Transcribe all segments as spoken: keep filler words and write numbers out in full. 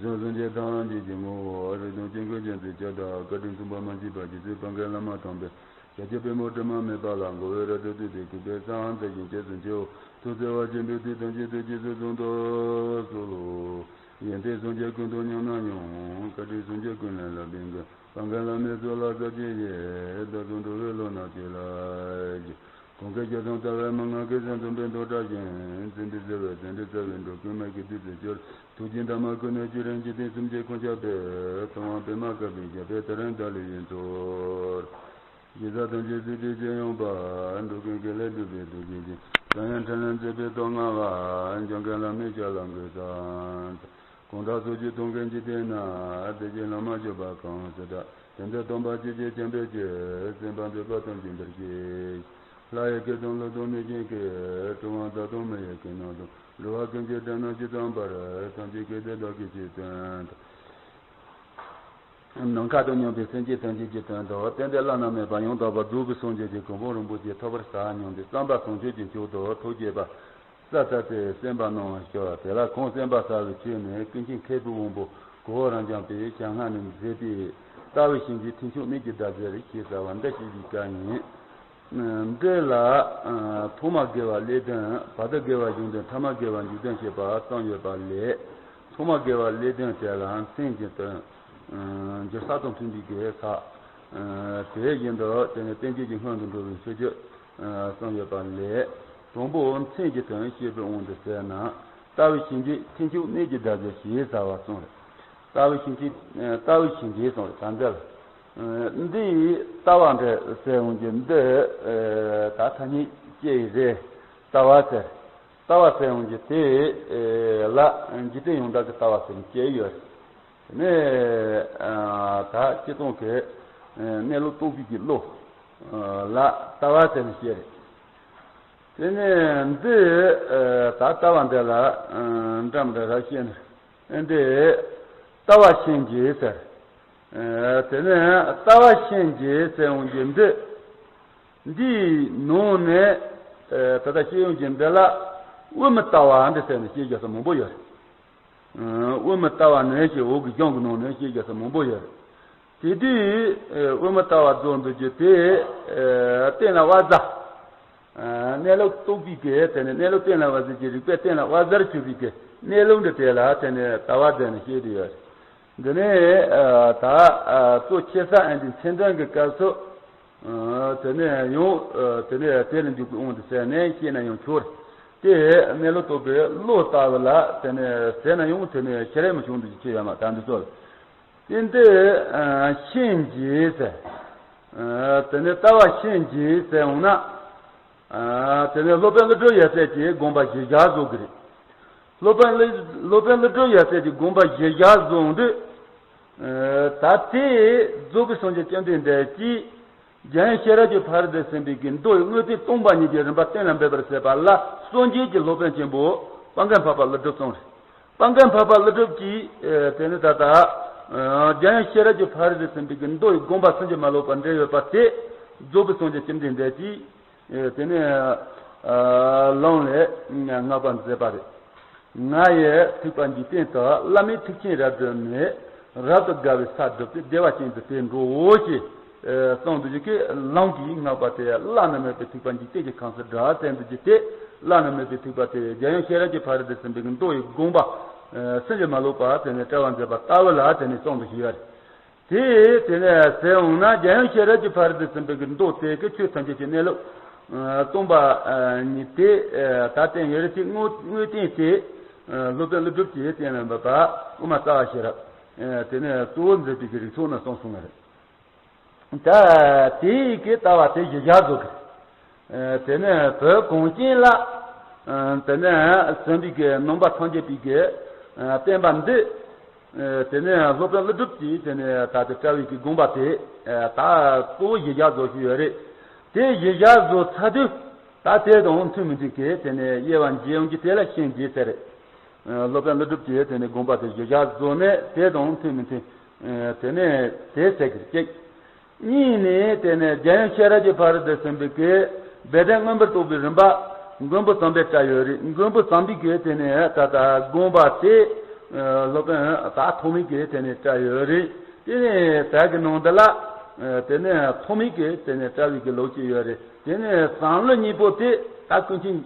སངས་རྒྱས་ཐམས་ཅད་ཀྱི་ངོ་བོ། རིག་སྟོང་ཆེན་ཁུར་ཅན་ཚེ་ཆགས་སྡང་བཀའ་དྲིན་མཚུངས་པ་མ་མཆིས་པ། རྗེ་བཙུན་དཔལ་མགོན་བླ་མ་དམ་པའི་ཞབས་ཀྱི་པད་མོ་དྲི་མ་མེད་པ་ལ། མགོ་བོས་རལ་གྲི་བཏེགས་ཏེ་གུས་པས་བསངས་མཛད་ཅིང་སྐྱབས་སུ་མཆིའོ། ཐུགས་བརྩེ་བ་ཆེན་པོས་དུས་དང་རྒྱུན་དུ་རྗེས་སུ་བཟུང་དུ་གསོལ་ལོ། ཡོན་ཏན་སངས་རྒྱས་ཀུན་དང་མཉམ་ན་ཡང་། བཀའ་དྲིན་སངས་རྒྱས་ཀུན་ལས་བསླབ་པའི་མགོན། དཔལ་མགོན་བླ་མའི་གསུང་ལ་ཟབ་ཅིང་ཞེན། བདག་སོགས་འགྲོ་བའི་བློ་རྣམས་ཞི་ལ་གྱུར། གང་གི་རྒྱུད་དང་ལྟ་བའི་མན་ངག་གིས། སེམས་ཙམ་པའི་མདོ་སྒྲ་ཞིག་བཙན་པོའི་བརྩེ་བས་ཟིན་བྲིས་གསལ་བའི་འགྲོ་ཀུན་མ་གི་བདུད་རྩིར་གྱུར། ཐུགས་རྗེའི་འདབ་མ་ཀུན་ནས་སྤྱི་རིམ་འཇིག་རྟེན་སེམས་ཅན་ཀུན་ཁྱབ་པའི། ཐུབ་དབང་པདྨ་དཀར་པོའི་ཞབས་པད་དེ་རིང་བདག་ལ་ཡོན་ཚོར། ཞེ་ས་ཐམས་ཅད་སྲིད་པའི་སྤྱོད་ཡངས་པ། འགྲོ་ཀུན་དགེ་ལས་སྒྲུབ་པའི་ཐུགས་རྗེ་ཅན། འཇམ་དབྱངས་ཕྲིན་ལས་མཛད་པའི་ཐོག་མངའ་བ། འཇམ་མགོན་བླ་མའི་ཞབས་ལ་འགོད་དང་། གང་དག་སོགས་ཀྱིས་མཐོང་གི་འཇིག་རྟེན་ན། བདེ་གཤེགས་བླ་མ་སྤྱོད་པ་གང་སུ་དག་དེ་འདྲ་སྟོན་པ་ཆོས་ཀྱི་ཆེན་པོའི་ཆོས། གསན་པ་མཛད་པ་ཐམས་ཅད་འདིར་གཤེགས། ལྷ་ཡི་སྐད་དང་ཀླུ་དང་གནོད་སྦྱིན་སྐད། གྲུབ་དབང་རྩ་དང་མི་ཡི་སྐད་རྣམས་དང་། འགྲོ་བ་ཀུན་གྱི་སྒྲ་རྣམས་ཇི་ཙམ་པར། ཐམས་ཅད་སྐད་དུ་བདག་གིས་ཆོས་བསྟན་ཏོ། ནམ་མཁའ་དང་མཉམ་པའི་སེམས་ཅན་ཐམས་ཅད་ཀྱི་དོན་དུ། བསྟན་འདི་བླ་ན་མེད་པ་ཡང་དག་པར་རྫོགས་པའི་སངས་རྒྱས་ཀྱི་གོ་འཕང་རིན་པོ་ཆེ་ཐོབ་པར་བྱ་སྙམ་སྟེ། བསམ་པ་བཟང་སྤྱོད་ཀྱི་མཆོག་ཏུ་ཐུགས་བསྐྱེད་པ། ས་ས་ཏེ་གསན་པ་གནང་བར་ཞུ། དེ་ལ་གང་གསན་པ་ཟབ་པའི་ཆོས་ནི། ཀུན་མཁྱེན་མཁས་པའི་དབང་པོ་གོ་བོ་རབ་འབྱམས་པས་ཞལ་སྔ་ནས་མཛད་པའི་ལྟ་བའི་གཞི་འགྱུར་ཐེག་མཆོག་གནད་ཀྱི་བརྡ་ཟེར་ཞེས་བྱ་བ་འདི་ཞུ་བའི་སྐབས་ཡིན། འདི་ལ་ཐོག་མ་དགེ་བ་ཀླད་དོན། བར་དུ་དགེ་བ་གཞུང་དོན། ཐ་མ་དགེ་བ་མཇུག་དོན་ཞེས་པ་གསུམ་ཡོད་པ་ལས། ཐོག་མ་དགེ་བ་ཀླད་དོན་དེ་ལ་མཚན་གྱི་དོན། འགྱུར་ས་དང་མཐུན་པའི་གེགས་ཟ། དེ་བཞིན་དུ་དེ་ནི་རྟེན་འབྱེད་ཀྱི་སྔོན་དུ་འགྲོ་བའི་མཆོད་བརྗོད་གསུམ་ཡོད་པ་ལས། དང་པོ་མཚན་གྱི་དོན་བཤད་པའི་དབང་དུ་བྱས་ན། ལྟ་བའི་གཞི་འགྱུར་ཐེག་མཆོག་གནད་ཀྱི་བརྡ་ཟེར་ཞེས་བྱ་བ་གསུམ་རེད། ལྟ་བའི་གཞི་འགྱུར། ལྟ་བའི་གཞི་འགྱུར་གསུམ་རེད། ད་འདི་ལ། འདིའི་ལྟ་བ་འདྲ་ཟེར་འོང་གི་འདི། ད་ཐ་སྙད་ཅིག་རེད། ལྟ་བ་ཟེར། ལྟ་བ་ཟེར་འོང་གི་དེ་ལ་འཇིག་རྟེན་ཡོངས་གྲགས་ཀྱི་ལྟ་བ་ཟེར་ནས་བཤད་ཡོད་རེད། དེ་ནས་ད་སྤྱིར་བཏང་གི་གནས་ལུགས་རྟོགས་པའི་གི་བློ་ལ་ལྟ་བ་ཟེར་ནས་བཤད་རེད། དེ་ནས་འདི་ད་ལྟ་བ་འདི་ལ་འདྲ་མི་འདྲ་ར་བཤད་ནས། འདི་ལྟ་བ་ཤན་འབྱེད་ཟེར། དེ་ནས་ལྟ་བ་ཤན་འབྱེད་ཟེར་འོང་གི་འདི། འདིའི་ནང་ནས་ད་ལྟ་བཤད་ཡོང་གི་འདི་ལ་དབུ་མའི་ལྟ་བ་འདི་ཟེར་ནས་བཤད་རྒྱུ་ས་མང་པོ་ཡོད་རེད། དབུ་མའི་ལྟ་བ་ནས་ཞེས་འོག་གི་གཞུང་གི་ནང་ནས་བཤད་རྒྱུ་ས་མང་པོ་ཡོད་རེད། དེ་དུས་དབུ་མའི་ལྟ་བ་རྫོགས་འདུག་རྒྱུ་དེ་གཏན་ལ་དབབ་ས། གནས་ལུགས་རྟོགས་པའི་གི་དེ་ནས་གནས་ལུགས་གཏན་ལ་དབབ་ས་ཀྱི་རིགས་པས་གཏན་ལ་དབབ་སར་གྱུར་པའི་གི་གནས་ལུགས་འདི་དེ་ལ་དེ་ནས་ལྟ་བ་ཟེར་ནས་བཤད་དེ་ཡོད། འདི་ནས་ད་གཙོ་ཆེ་ས་ཨ་འདི་མཚན་ལྡན་གྱི་སྐབས་སུ། དེ་ནས་ཡང་དེ་ནས་དེ་ལ་འཇུག་པའི་དབང་དུ་བྱས་ནས་བཤད་ན་ཡང་ཆོག་རེད། དེ་གནས་ལུགས་རྟོགས་པའི་བློ་ལྟ་བུ་ལ་དེ་ནས་ཟེར་ན་ཡང་དེ་ནས་ཞེ་རེ་མི་བྱུང་འདུག་ཅེས་བཤད་ཡོད་མ་ད་འདི་ཚོ་ལ། དེ་འདི་ཤན་འབྱེད་ཟེར། དེ་ནས་ལྟ་བ་ཤན་འབྱེད་ཟེར་འོང་ན། དེ་ནས་སློབ་དཔོན་ཀླུ་སྒྲུབ་ཡབ་སྲས་ཀྱི་དགོངས་པ་གཞིར་བཞག་བཟོ་གི་རེད། སློབ་དཔོན་ཀླུ་སློབ་དཔོན་ཀླུ་སྒྲུབ་ཡབ་སྲས་ཀྱི་དགོངས་པ་གཞིར་བཞག་བཟོ་འོང་དུས། ད་དེ་རྫོགས་པའི་སངས་རྒྱས་བཅོམ་ལྡན་འདས་ཀྱིས། རྒྱལ་ཡུམ་ཤེས་རབ་ཀྱི་ཕ་རོལ་ཏུ་ཕྱིན་པའི་གི་མདོ་ཡི་དངོས་བསྟན་སྟོང་པ་ཉིད་ཀྱི་རིམ་པ་གཏན་ལ་འབེབས་པར་བྱེད་པ་ལ་སངས་རྒྱས་ཀྱི་སློབ་དཔོན་ཆེན་པོ་དཔལ་མགོན་འཕགས་པ་ཀླུ་སྒྲུབ་ཙམ་རེད། དཔལ་མགོན་འཕགས་པ་ཀླུ་སྒྲུབ་ཀྱིས་དེ་ནི་ད་ལྟ་རྒྱལ་ཡུམ་ཤེས་རབ་ཀྱི་ཕ་རོལ་ཏུ་ཕྱིན་པའི་གི་མདོ་ཡི་དགོངས་པ་ཟིན་གྱིས་མ་ལོག་པ་འགྲེལ་ཡོད་པ་དེ་རྫོགས་པའི་སངས་རྒྱས་བཅོམ་ལྡན་འདས་ཀྱིས་དེ་ནི་ལམ་ལས་བསྔགས་པར་མཛད་པ་རེད། ང་ཡི་ཐེག་པ་འཇིག་རྟེན་དུ། བླ་མེད་ཐེག་ཆེན་རབ་བསྒྲུབས་ནས། རབ་ཏུ་དགའ་བའི་ས་བསྒྲུབས་ཏེ། བདེ་བ་ཅན་དུ་དེར་འགྲོའོ་ཞེས་གསུངས་འདུག་ཅིག་གི་ལམ་གྱིས་བསྔགས་པ་དེ་བླ་ན་མེད་པའི་ཐེག་པ་འཇིག་རྟེན་གྱི་ཁམས་སུ་བསྒྲགས་ཟིན་འདུག་ཅིག་སྟེ། བླ་ན་མེད་པའི་ཐེག་པ་དེ་རྒྱལ་ཡུམ་ཤེས་རབ་ཀྱི་ཕ་རོལ་ཏུ་ཕྱིན་པའི་མདོ་ཡི་དགོངས་པ་ཟིན་གྱིས་མ་ལོག་པ་དེ་ནས་བཀྲལ་བར་མཛད་པ་ལྟ་བུ་ལ་དེ་ནས་གསུངས་འདུག་ཞུ་ཡ་རེད། དེ་དེ་ནས་ཟེར་འོང་ན་རྒྱལ་ཡུམ་ཤེས་རབ་ཀྱི་ཕ་རོལ་ཏུ་ཕྱིན་པའི་གི་མདོ་དེ་གི་ཆོས་ཐམས་ཅད་ཀྱི་གནས་ལུགས་སྟོང་པ་ཉིད་དེ་ད་བསྟན་ཡོད་རེད། དེ་དངོས་དངོས་བསྟན་དེ་སློབ་དཔོན་ཀླུ་སྒྲུབ་ཀྱིས་བསྟན་ལ་འབབ་པ་དབུ་མ་ལྟ་བ་ཤེས་རབ་དེ་ནས་གཙོ་བོ་མཛད་པའི་གི་རིགས་ཚོགས་ནས་གསུངས་སོང་བ་རེད། ད་དེ་ཡི་གི་ལྟ་བ་དེ་གཞིར་བཞག་བཟོ་གི་རེད། དེ་ནས་བོད་གངས་ཅན་ལ། དེ་ནས་ཟིན་པའི་གི་ནང་པ་སངས་རྒྱས་པའི་གི་བསྟན་པ་འདི། དེ་ནས་སློབ་དཔོན་ཀླུ་སྒྲུབ་ཀྱིས་དེ་ནས་ད་དེ་བཀྲལ་བའི་གི་དགོངས་པ་དེ། ད་གཙོ་བོ་གཞིར་བཞག་བཟོ་ཞུས་ཡོད་རེད། དེ་གཞིར་བཞག་བཟོ་ཚར་དུས། ད་དེ་དང་མཐུན་མི་མཐུན་གྱི་དེ་ནས་དབྱེ་བ་འབྱེད་ཡོང་གི་དེ་ལ་ཤན་འབྱེད་ཟེར་རེད། སློབ་དཔོན་ཀླུ་སྒྲུབ་ཀྱིས་དེ་ནས་དགོངས་པ་དེ་གཞིར་བཞག་བཟོ་ནས་དེ་དང་མཐུན་མི་མཐུན། དེ་ནས་དེ་ཟེར་གི་རེད། གཅིག་གཉིས་ནས་དེ་ནས་རྒྱལ་ཡུམ་ཤེས་རབ་ཀྱི་ཕ་རོལ་ཏུ་ཕྱིན་པའི་གི་སྦས་དོན་མངོན་པར་རྟོགས་པའི་རིམ་པ་མགོན་པོ་དམ་པས་བཀྲལ་ཡོད་རེད། མགོན་པོ་དམ་པའི་གི་དེ་ནས་ད་ལྟ་དགོངས་པ་དེ་ སློབ་དཔོན་ད་ཐོགས་མེད་ཀྱིས་དེ་ནས་བཀྲལ་ཡོད་རེད། དེ་ནས་དེ་གི་ནང་དུ་ལ་དེ་ནས་ཐོགས་མེད་ཀྱིས་དེ་ནས་བཀྲལ་བའི་གི་ལུགས་ཅིག་ཡོད་རེད། དེ་ནས་བསམ་བློ་གཉིས་པོ་དེ་ད་ཀུན་མཁྱེན་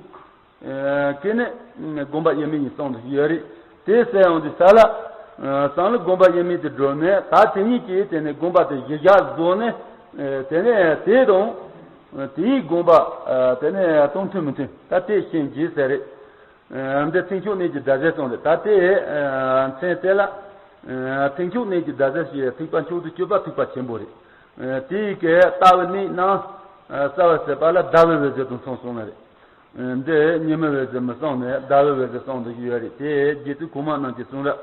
གྱིས་ནི་དགོངས་པ་དབྱེར་མེད་གཉིས་གསུངས་ཡོད་རེད། དེ་ཟེར་ཡོང་དུས་ས་ལ་བསམ་བློ་དགོངས་པ་དབྱེར་མེད་དེ་སྒྲུབ་ནས་ད་དེ་གཉིས་ཀྱིས་དེ་ནས་དགོངས་པ་དེ་གཞི་བཞག་བཟུང་ནས་དེ་ནས་དེ་དང་དེའི་དགོངས་པ་དེ་ནས་དང་མཐུན་མི་མཐུན་ད་དེ་ཤེས་ཀྱི་ཟེར་རེད། འདི་མཚན་མཆོག་གནས་ཀྱི་ཟླ་ཟེར་གསུངས་རེད། ད་དེ་མཚན་དེ་ལ་མཚན་མཆོག་གནས་ཀྱི་ཟླ་ཟེར་ཞེས་ཐེག་པ་མཆོག་ཏུ་གྱུར་པ་ཐེག་པ་ཆེན་པོ་རེད། དེའི་གི་ལྟ་བའི་གནས་རྣམས་གསལ་བར་བྱེད་པ་ལ་ཟླ་བའི་འོད་ཟེར་དང་མཚུངས་གསུངས་ནི་རེད། འདི་ཉི་མའི་འོད་ཟེར་མི་གསུངས་ནས་ཟླ་བའི་འོད་ཟེར་གསུངས་འདུག་ཡོད་རེད། དེ་རྗེ་བཙུན་གོང་མ་རྣམས་ཀྱི་གསུང་རབ་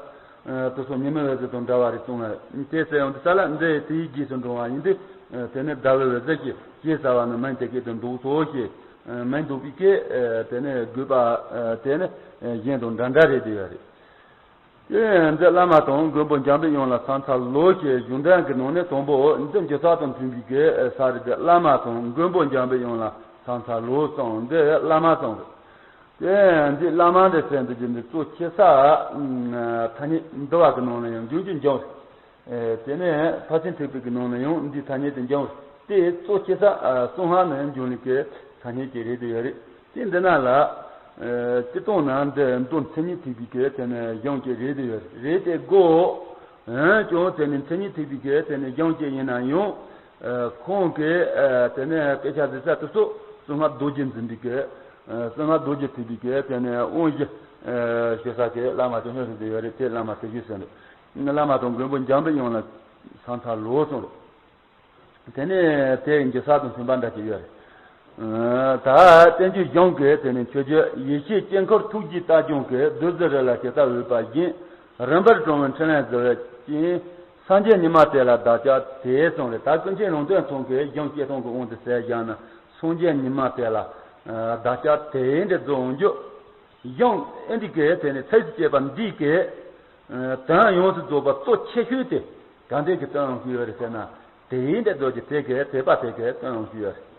དེ་ཚོ་ཉི་མའི་འོད་ཟེར་དང་འདྲ་བ་རེད་གསུངས་ནི་རེད། དེ་ཟེར་ཡོང་དུས་ས་ལ་འདི་དེའི་རྗེས་སུ་འབྲང་བ་ཡིན་དུས་དེ་ནི་ཟླ་བའི་འོད་ཟེར་གྱིས་ཞེས་བྱ་བ་ནི་མིང་དེ་སྐད་དུ་འདོགས་སོ་ཞེས་མིང་འདོགས་པའི་སྐད་དེ་ནི་དགོས་པ་དེ་ནི་གཞན་དང་འདྲ་འདྲ་རེད་དེ་ཡོད་རེད། དེ་འདི་བླ་མ་དང་མགོན་པོ་འཇམ་པའི་དབྱངས་ལ་ཕྱག་འཚལ་ལོ་ཞེས་གཞུང་འགྲེལ་གྱི་ནང་ནས་དང་པོ་འདི་འཇུག་ས་དང་མཐུན་པའི་གི་ས་རེད་དེ། བླ་མ་དང་མགོན་པོ་འཇམ་པའི་དབྱངས་ལ་ཕྱག་འཚལ་ལོ་གསུངས། འདི་བླ་མ་གསུངས་རེད། དེ་འདི་བླ་མ་འདི་ཟེར་འདི་འདི་གཙོ་ཆེ་ས་ཐ་སྙད་འདུལ་བ་གི་ནང་ལ་ཡང་འབྱུང་རྒྱུ་འབྱུང་རེད། དེ་ནས་ཕར་ཕྱིན་ཐེག་པའི་གི་ནང་ལ་ཡང་འདི་ཐ་སྙད་དེ་འབྱུང་རེད། དེ་གཙོ་ཆེ་ས་གསང་སྔགས་ནས་འབྱུང་ལུགས་ཀྱི་ཐ་སྙད་ཅིག་རེད་དེ་ཡོད་རེད། དེ་འདི་ན་ལ། སྤྱིར་བཏང་ན་འདི་མདོ་མཚན་ཉིད་ཐེག་པའི་གི་དེ་ནས་གཞུང་གཅིག་རེད་དེ་ཡོད་རེད་དེ་གོ། འོན་ཀྱང་དེ་ནས་མཚན་ཉིད་ཐེག་པའི་གི་དེ་ནས་གཞུང་གཅིག་ཡིན་ན་ཡང་། ཁོང་གི་དེ་ནས་དཔེ་ཆ་འཛིན་ས་དེ་ཚོ་གསང་སྔགས་རྡོ་རྗེ་འཛིན་པའི་གི་གསང་སྔགས་རྡོ་རྗེ་ཐེག་པའི་གི་དེ་ནས་དབང་བཞི་ཞེས་ས་གི་བླ་མ་དེ་སྣོད་ཟིན་དེ་ཡོད་རེད། དེ་བླ་མ་དེ་བཞི་ཟེར་རེད། བླ་མ་དང་མགོན་པོ་འཇམ་པའི་དབྱངས་ལ་ཕྱག་འཚལ་ལོ་གསུངས་རེད། དེ་ནས་དེ་འཇུག་ས་དང་མཐུན་པ་འདྲ་ཅིག་ཡོད་རེད། ད་བསྟན་བཅོས་གཞུང་གི་དེ་ནས་མཆོད་བརྗོད་ཡེ་ཤེས་དཀྱིལ་འཁོར་ཐུགས་རྗེའི་རྟ་རྒྱུང་གི་བདུད་རྩི་རི་ལ་ཇི་ལྟར་འོས་པ་བཞིན། རིམ་པར་དྲང་བའི་ཕྲིན་ལས་བསྒྲུབ་པའི་རྐྱེན། སངས་རྒྱས་ཉི་མ་དེ་ལ་བདག་ཅག་དེས་གསུངས་རེད། ད་ཀུན་མཁྱེན་རོང་སྟོན་ཚང་གི་གཞུང་བཤད་སྟངས་ཀྱི་དབང་དུ་ཟེར་བཞག་ན་སངས་རྒྱས་ཉི་མ་དེ་ལ་བདག་ཅག་དེ་འདྲ་རྫོགས་འཇུག་གཞུང་ཨེ་འདི་གའི་དེ་ནས་ཚིགས་སུ་བཅད་པ་འདི་གའི་དོན་ཡོངས་སུ་རྫོགས་པ་གཙོ་ཆེ་ཤོས་དེ་ག་འདྲས་ཀྱི་དོན་ཡོང་གི་ཡོད་རེད་ཟེར་ན། དེ་ཡིན་དེ་ཚོ་གི་དེ་གའི་དད་པ་དེ་གའི་དོན་ཡོང་གི་ཡོད་རེད།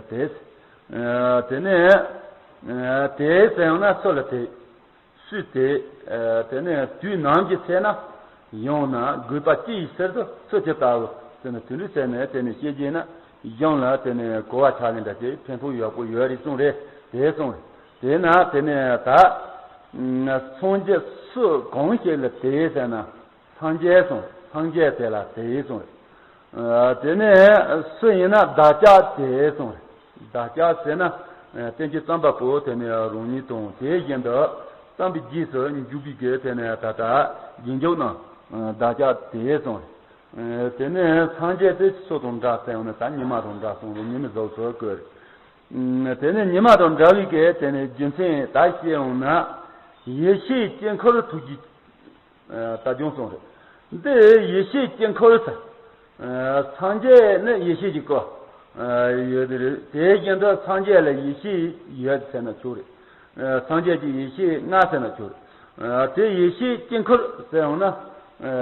དེ་དེ་ནས་དེ་ཟེར་ཡོང་ན་སུ་ལ་དེ་སུས་དེ་དེ་ནས་དུས་ནམ་གྱི་ཚེ་ན། ཡང་ན་དགོས་པ་ཅི་ཡི་ཕྱིར་དུ་སུ་ཇི་ལྟ་བུ་ཟེར་ན་དེ་འདྲ་ཟེར་ནས་དེ་ནས་བཤད་རྗེས་ན་གཞུང་ལ་དེ་ནས་གོ་བ་ཆགས་ལེན་འདྲ་ཅིག་ཕན་ཐོགས་ཡག་པོ་ཡོད་རེད་གསུངས་རེད། དེ་གསུངས་རེད། དེས་ན་དེ་ནས་ད་སངས་རྒྱས་སུ་གང་ཞིག་ལ་དེ་ཟེར་ན་སངས་རྒྱས་གསུངས། སངས་རྒྱས་དེ་ལ་དེ་གསུངས་རེད། དེ་ནས་སུ་ཡིན་ན་བདག་ཅག་དེ་གསུངས་རེད། བདག་ཅག་ཟེར་ན། བསྟན་བཅོས་བརྩམས་པ་པོ་དེ་ནས་རང་ཉིད་དང་དེ་བཞིན་དུ་བརྩམས་པའི་རྗེས་སུ་འཇུག་པའི་གི་དེ་ནས་ད་ལྟ་རྗེས་འཇུག་རྣམས་བདག་ཅག་དེ་གསུངས་རེད། དེ་ནས་སངས་རྒྱས་དེ་སུ་དང་འདྲ་ཟེར་ཡང་ན་ད་ཉི་མ་དང་འདྲ་གསུངས་རེད། ཉི་མའི་གཟུགས་སུ་བཀོད་རེད། དེ་ནས་ཉི་མ་དང་འདྲ་བའི་གི་དེ་ནས་རྒྱུ་མཚན་ད་བཤད་ཡོང་ན། ཡེ་ཤེས་དཀྱིལ་འཁོར་ཐུགས་རྗེའི་རྟ་རྒྱུང་གསུངས་རེད། འདི་ཡེ་ཤེས་དཀྱིལ་འཁོར་ཟེར། སངས་རྒྱས་ནི་ཡེ་ཤེས་ཀྱི་སྐུ་ཡོད་དེ་རེད། དེ་བཞིན་དུ་སངས་རྒྱས་ལ་ཡེ་ཤེས་ཡོད་ཟེར་ན་ཆོག་རེད། སངས་རྒྱས་ཀྱི་ཡེ་ཤེས་ལྔ་ཟེར་ན་ཆོག་རེད། དེ་ཡེ་ཤེས་དཀྱིལ་འཁོར་ཟེར་ཡོང་ན།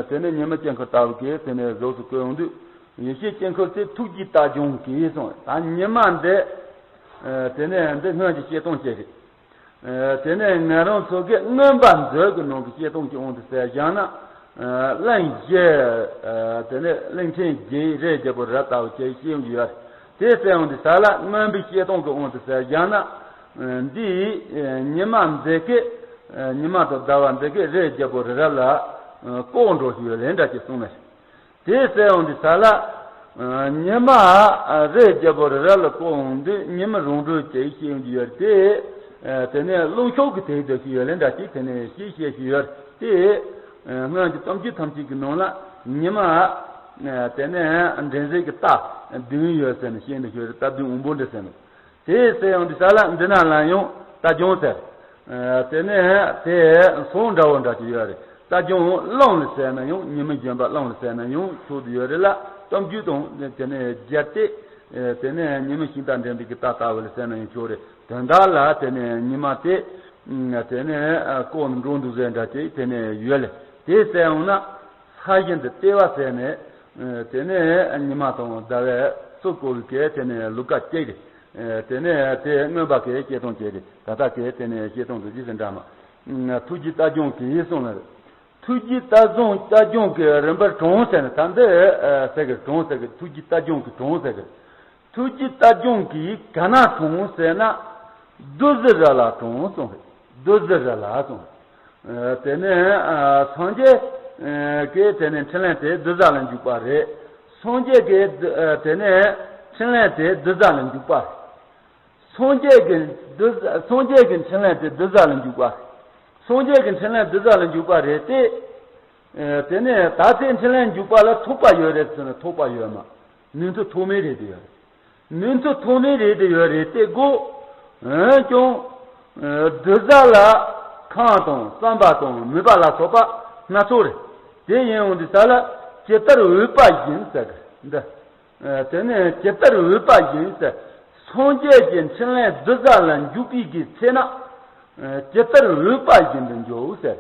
དེ་ནི་ཉི་མ་དཀྱིལ་འཁོར་ལྟ་བུ་གིས་དེ་ནས་གཟུགས་སུ་བཀོད་ཡོང་དུས། ཡེ་ཤེས་དཀྱིལ་འཁོར་དེ་ཐུགས་རྗེའི་རྟ་རྒྱུང་གིས་གསུངས། ད་ཉི་མ་འདི། དེ་ནས་འདི་སྔོན་གྱི་བཤད་སྟངས་བཅས་རེད། དེ་ནས་ང་རང་ཚོ་གི་མངོན་པ་མཛོད་ཀྱི་ནང་གི་བཤད་སྟངས་ཀྱི་དབང་དུ་ཟེར་བཞག་ན། གླིང་བཞི། དེ་ནས་གླིང་ཕྲན་བརྒྱད་རིའི་རྒྱལ་པོ་རི་རབ་ལྟ་བུ་བཅས་བཤད་ཡོང་གི་ཡོད་རེད། དེ་ཟེར་ཡོང་དུས་ས་ལ་མངོན་པའི་བཤད་སྟངས་ཀྱི་དབང་དུ་ཟེར་བཞག་ན། འདིའི་ཉི་མ་འདི་གི་ཉི་མ་དང་ཟླ་བ་འདི་གི་རིའི་རྒྱལ་པོ་རི་རབ་ལ་ལྐོག་འགྲོ་ཞིག་ཡོད་ལན་འདྲ་ཅིག་གསུངས་ནས། དེ་ཟེར་ཡོང་དུས་ས་ལ། ཉི་མ་རིའི་རྒྱལ་པོ་རི་རབ་ལ་བཀོད་འོང་དུས་ཉི་མ་རང་གྲོལ་གྱི་ཤེས་ཡོན་གྱི་ཡོད་དེ། དེ་ནས་རླུང་ཤུགས་ཀྱི་དེ་འདྲ་ཞིག་ཡོད་ལེ་འདྲ་ཞིག་དེ་ནས་ཤེས་ཤེས་ཤིག་ཡོད་དེ། སྔོན་གྱི་གཏམ་རྒྱུད་ཐམས་ཅད་ཀྱི་ནང་ལ་ཉི་མ། དེ་ནས་འདྲེན་བྱེད་ཀྱི་རྟ་བདུན་ཡོད་ཟེར་ནས་ཤེས་འདི་ཤོད་རེད། རྟ་བདུན་འོང་པོ་འདྲ་ཟེར་ནས། དེ་ཟེར་ཡོང་དུས་ས་ལ་འདི་ན་ལ་ཡང་རྟ་རྒྱུང་ཟེར། དེ་ནས་དེ་ཟོང་འདྲ་བོ་འདྲ་ཅིག་ཡོད་རེད། རྟ་རྒྱུང་གླང་ལ་ཟེར་ན་ཡང་ཉི་མ་བཞོན་པ་གླང་ལ་ཟེར་ན་ཡང་ཆོག་ཏུ་ཡོད་རེད་ལ། གཏམ་རྒྱུད་དང་དེ་ནས་སྦྱར་ཏེ། དེ་ནས་ཉི་མ་ཤིང་རྟ་འདྲེན་པའི་གི་རྟ་ལྟ་བུ་ལ་ཟེར་ན་ཡང་ཆོག་རེད། དོན་དག་ལ་དེ་ནས་ཉི་མ་དེ། དེ་ནས་ལྐོག་ནས་འགྲོ་འདུག་ཟེར་འདྲ་ཅིག་དེ་ནས་ཡོད་ལེ། དེ་ཟེར་ཡོང་ན། ས་བཞིན་དུ་ལྟེ་བ་ཟེར་ནས། དེ་ནས་ཉི་མ་དང་ཟླ་བའི་ཚུལ་བཀོད་པའི་གི་དེ་ནས་ལུགས་ཀ་གཅིག་རེད། དེ་ནས་དེ་མངོན་པ་གི་བཤད་སྟངས་གཅིག་རེད། ད་ལྟ་གི་དེ་ནས་བཤད་སྟངས་དེ་ཇི་ཟེར་འདྲ་མ། ཐུགས་རྗེའི་རྟ་རྒྱུང་གིས་གསུངས་ལ། ཐུགས་རྗེའི་ལྟ་སྦྱོང་ལྟ་སྦྱོང་གི་རིམ་པར་དྲངས་ཟེར་ན། ད་འདི་ཟེར་གི་དྲངས་ཟེར་གི། ཐུགས་རྗེའི་ལྟ་སྦྱོང་གི་དྲངས་ཟེར་གི། ཐུགས་རྗེའི་ལྟ་སྦྱོང་གིས་ག་ན་དྲངས་ཟེར་ན། བདུད་རྩི་རི་ལ་དྲངས་གསུངས་རེད། བདུད་རྩི་རི་ལ་གསུངས། དེ་ནས་སངས་རྒྱས་ཀྱི་དེ་ནས་འཕྲིན་ལས་དེ་བདུད་རྩི་ལ་འཇུག་པ་རེད། སངས་རྒྱས་ཀྱི་དེ་ནས་འཕྲིན་ལས་དེ་བདུད་རྩི་ལ་འཇུག་པ། སངས་རྒྱས་ཀྱི་བདུད་སངས་རྒྱས་ཀྱི་འཕྲིན་ལས་དེ་བདུད་རྩི་ལ་འཇུག་པ། སངས་རྒྱས་ཀྱི་འཕྲིན་ལས་བདུད་རྩི་ལ་འཇུག་པ་རེད་དེ། དེ་ནས་ད་ལྟའི་འཕྲིན་ལས་འཇུག་པ་ལ་ཐོགས་པ་ཡོད་རེད་ཟེར་ན། ཐོགས་པ་ཡོད་མ། ནུས་མཐུ་ཐོགས་མེད་རེད་དེ་ཡོད་རེད། ནུས་མཐུ་ཐོགས་མེད་རེད་དེ་ཡོད་རེད་དེ་གོ། འོན་ཀྱང་བདུད་རྩི་ལ་ཁམས་དང་བསམ་པ་དང་མོས་པ་ལ་སོགས་པ་སྣ་ཚོགས་རེད། དེ་ཡིན་འོང་དུས་ས་ལ་ཇི་ལྟར་འོས་པ་བཞིན་ཟེར་གི་འདི། དེ་ནས་ཇི་ལྟར་འོས་པ་བཞིན་ཟེར། སངས་རྒྱས་ཀྱི་འཕྲིན་ལས་བདུད་རྩི་ལ་འཇུག་པའི་གི་ཚེ་ན། ཇི་ལྟར་འོས་པ་བཞིན་དུ་འཇུག་ཟེར།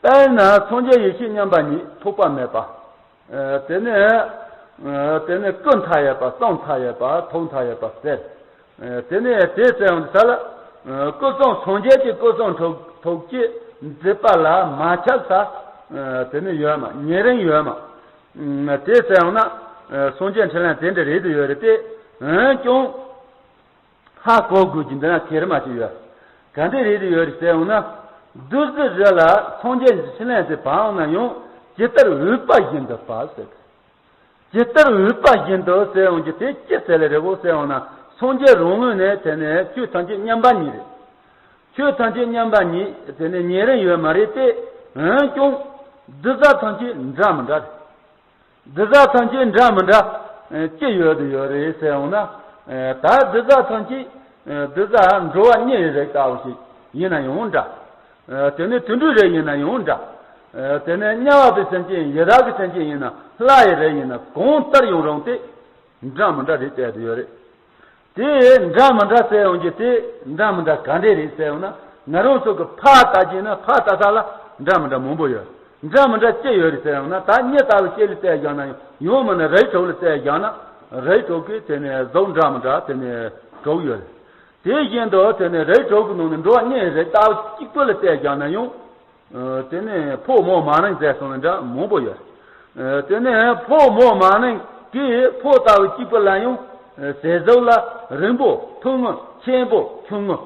དཔེར་ན་སངས་རྒྱས་ཡེ་ཤེས་མཉམ་པ་ཉིད་ཐོགས་པ་མེད་པ། དེ་ནས་དེ་ནས་སྐུ་མཐའ་ཡས་པ། གསུང་མཐའ་ཡས་པ། ཐུགས་མཐའ་ཡས་པ་ཟེར། དེ་ནས་དེ་ཟེར་ཡོང་དུས་ས་ལ། སྐུ་གསུང་སངས་རྒྱས་ཀྱི་སྐུ་གསུང་ཐུགས་ཐུགས་ཀྱི་མཛད་པ་ལ་མ་ཁྱབ་ས། དེ་ནས་ཡོད་མ། ཉེ་རིང་ཡོད་མ། དེ་ཟེར་ཡོང་ན། སངས་རྒྱས་འཕྲིན་ལས་དེ་འདྲ་རེད་དུ་ཡོད་རེད་དེ། འོན་ཀྱང་། ཧ་གོ་དགོས་ཀྱི་འདི་ན་གེར་མ་ཞིག་ཡོད། ག་འདྲ་རེད་དུ་ཡོད་རེད་ཟེར་ཡོང་ན། བདུད་རྩི་རི་ལ་སངས་རྒྱས་ཀྱི་འཕྲིན་ལས་དེ་བབས་ཡོང་ན་ཡང་ཇི་ལྟར་འོས་པ་བཞིན་དུ་བབས་ཟེར། ཇི་ལྟར་འོས་པ་བཞིན་དུ་ཟེར་ཡོང་རྒྱུ་དེ་ཅི་ཟེར་ལེ་རེད་བོ་ཟེར་ཡོང་ན། སངས་རྒྱས་རང་ངོས་ནས་དེ་ནས་ཆོས་ཐམས་ཅད་མཉམ་པ་ཉིད་རེད། ཆོས་ཐམས་ཅད་མཉམ་པ་ཉིད་དེ་ནས་ཉེ་རིང་ཡོད་མ་རེད་དེ། འོན་ཀྱང་བདུད་རྩི་ཐམས་ཅད་འདྲ་མི་འདྲ་རེད། བདུད་རྩི་ཐམས་ཅད་འདྲ་མི་འདྲ་ཅི་ཡོད་དུ་ཡོད་རེད་ཟེར་ཡོང་ན། ད་བདུད་རྩི་ཐམས་ཅད་བདུད་རྩི་འགྲོ་བ་མྱེའི་རིགས་ལྟ་བུ་ཞིག་ཡིན་ན་ཡང་འདྲ། དེ་ནས་དུད་འགྲོའི་རིགས་ཡིན་ན་ཡང་འདྲ། དེ་ནས་དམྱལ་བ་པའི་སེམས་ཅན་ཡི་དྭགས་ཀྱི་སེམས་ཅན་ཡིན་ན། ལྷ་ཡི་རིགས་ཡིན་ན། གང་ལྟར་ཡང་རུང་སྟེ་འདྲ་མི་འདྲ་རེད་བསྡད་དུ་ཡོད་རེད། དེ་འདྲ་མི་འདྲ་ཟེར་ཡོང་རྒྱུ་དེ་འདྲ་མི་འདྲ་ག་འདྲས་རེད་ཟེར་ཡོང་ན། ང་རང་ཚོ་གི་ཕར་ལྟ་རྒྱུ་ན་ཕར་ལྟ་ས་ལ་འདྲ་མི་འདྲ་མང་པོ་ཡོད། འདྲ་མི་འདྲ་ཅི་ཡོད་རེད་ཟེར་ཡོང་ན། ད་མྱི་ལྟ་བུ་ཅིག་ལ་བལྟས་ཀྱང་ན་ཡང་། ཡང་མིན་ན་རི་དྲུག་ལ་བལྟས་ཀྱང་ན། རི་དྲུག་གི་དེ་ནས་གཟུགས་འདྲ་མི་འདྲ་དེ་ནས་དྲུག་ཡོད་རེད། དེ་བཞིན་དུ་དེ་ནས་རི་དྲུག་གི་ནང་ནས་འགྲོ་བ་མྱི་རིགས་ལྟ་བུ་གཅིག་པུ་ལ་བལྟས་ཀྱང་ན་ཡང་། དེ་ནས་ཕོ་མོ་མ་ནིང་ཟེར་སོང་ནས་འདྲ་མང་པོ་ཡོད། དེ་ནས་ཕོ་མོ་མ་ནིང་གི་ཕོ་ལྟ་བུ་གཅིག་པུ་ལ་ཡང་། ཟས་གཟུགས་ལ་རིང་པོ་ཐུང་ངུ་ཆེན་པོ་ཆུང་ངུ་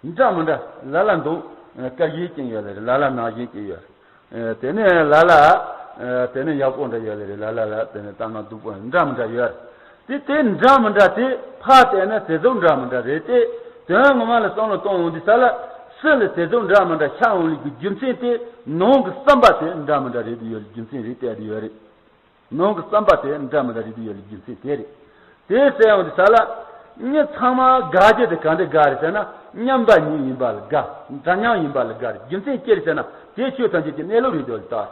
འདྲ་མི་འདྲ་ལ་ལ་འདུག་དཀར་ཡིན་ཀྱང་ཡོད་ལེ་རེད། ལ་ལ་ནག་ཡིན་ཀྱང་ཡོད་རེད། དེ་ནས་ལ་ལ། དེ་ནས་ཡག་པོ་འདྲ་ཡོད་ལེ་རེད། ལ་ལ་ལ་དེ་ནས་ལྟ་ན་སྡུག་པོ་འདྲ་མི་འདྲ་ཡོད་རེད། དེ་དེ་འདྲ་མི་འདྲ་དེ་ཕར་བལྟས་ན་ཟས་གཟུགས་འདྲ་མི་འདྲ་རེད་དེ། དོན་ངོ་མ་ལ་བསམ་བློ་གཏོང་འོང་དུས་ས་ལ། སུ་ལ་ཟས་གཟུགས་འདྲ་མི་འདྲ་ཤར་འོང་ལེ་གི་རྒྱུ་མཚན་དེ་ནང་གི་བསམ་པ་དེ་འདྲ་མི་འདྲ་རེད་དུ་ཡོད་ལེ་རྒྱུ་མཚན་རེད་བལྟས་དུ་ཡོད་རེད། ནང་གི་བསམ་པ་དེ་འདྲ་མི་འདྲ་རེད་དུ་ཡོད་ལེ་རྒྱུ་མཚན་དེ་རེད། དེ་ཟེར་འོང་དུས་ས་ལ། མྱི་ཚང་མ་དགའ་རྒྱུ་དེ་ག་འདྲ་དགའ་རེད་ཟེར་ན། མཉམ་པ་ཉིད་ཡིན་པ་ལ་དགའ། འདྲ་མཉམ་ཡིན་པ་ལ་དགའ་རེད། རྒྱུ་མཚན་ཅི་རེད་ཟེར་ན། དེ་ཆོས་ཐམས་ཅད་ཀྱི་གནས་ལུགས་རེད་དུ་ཡོད་ལེ་ད།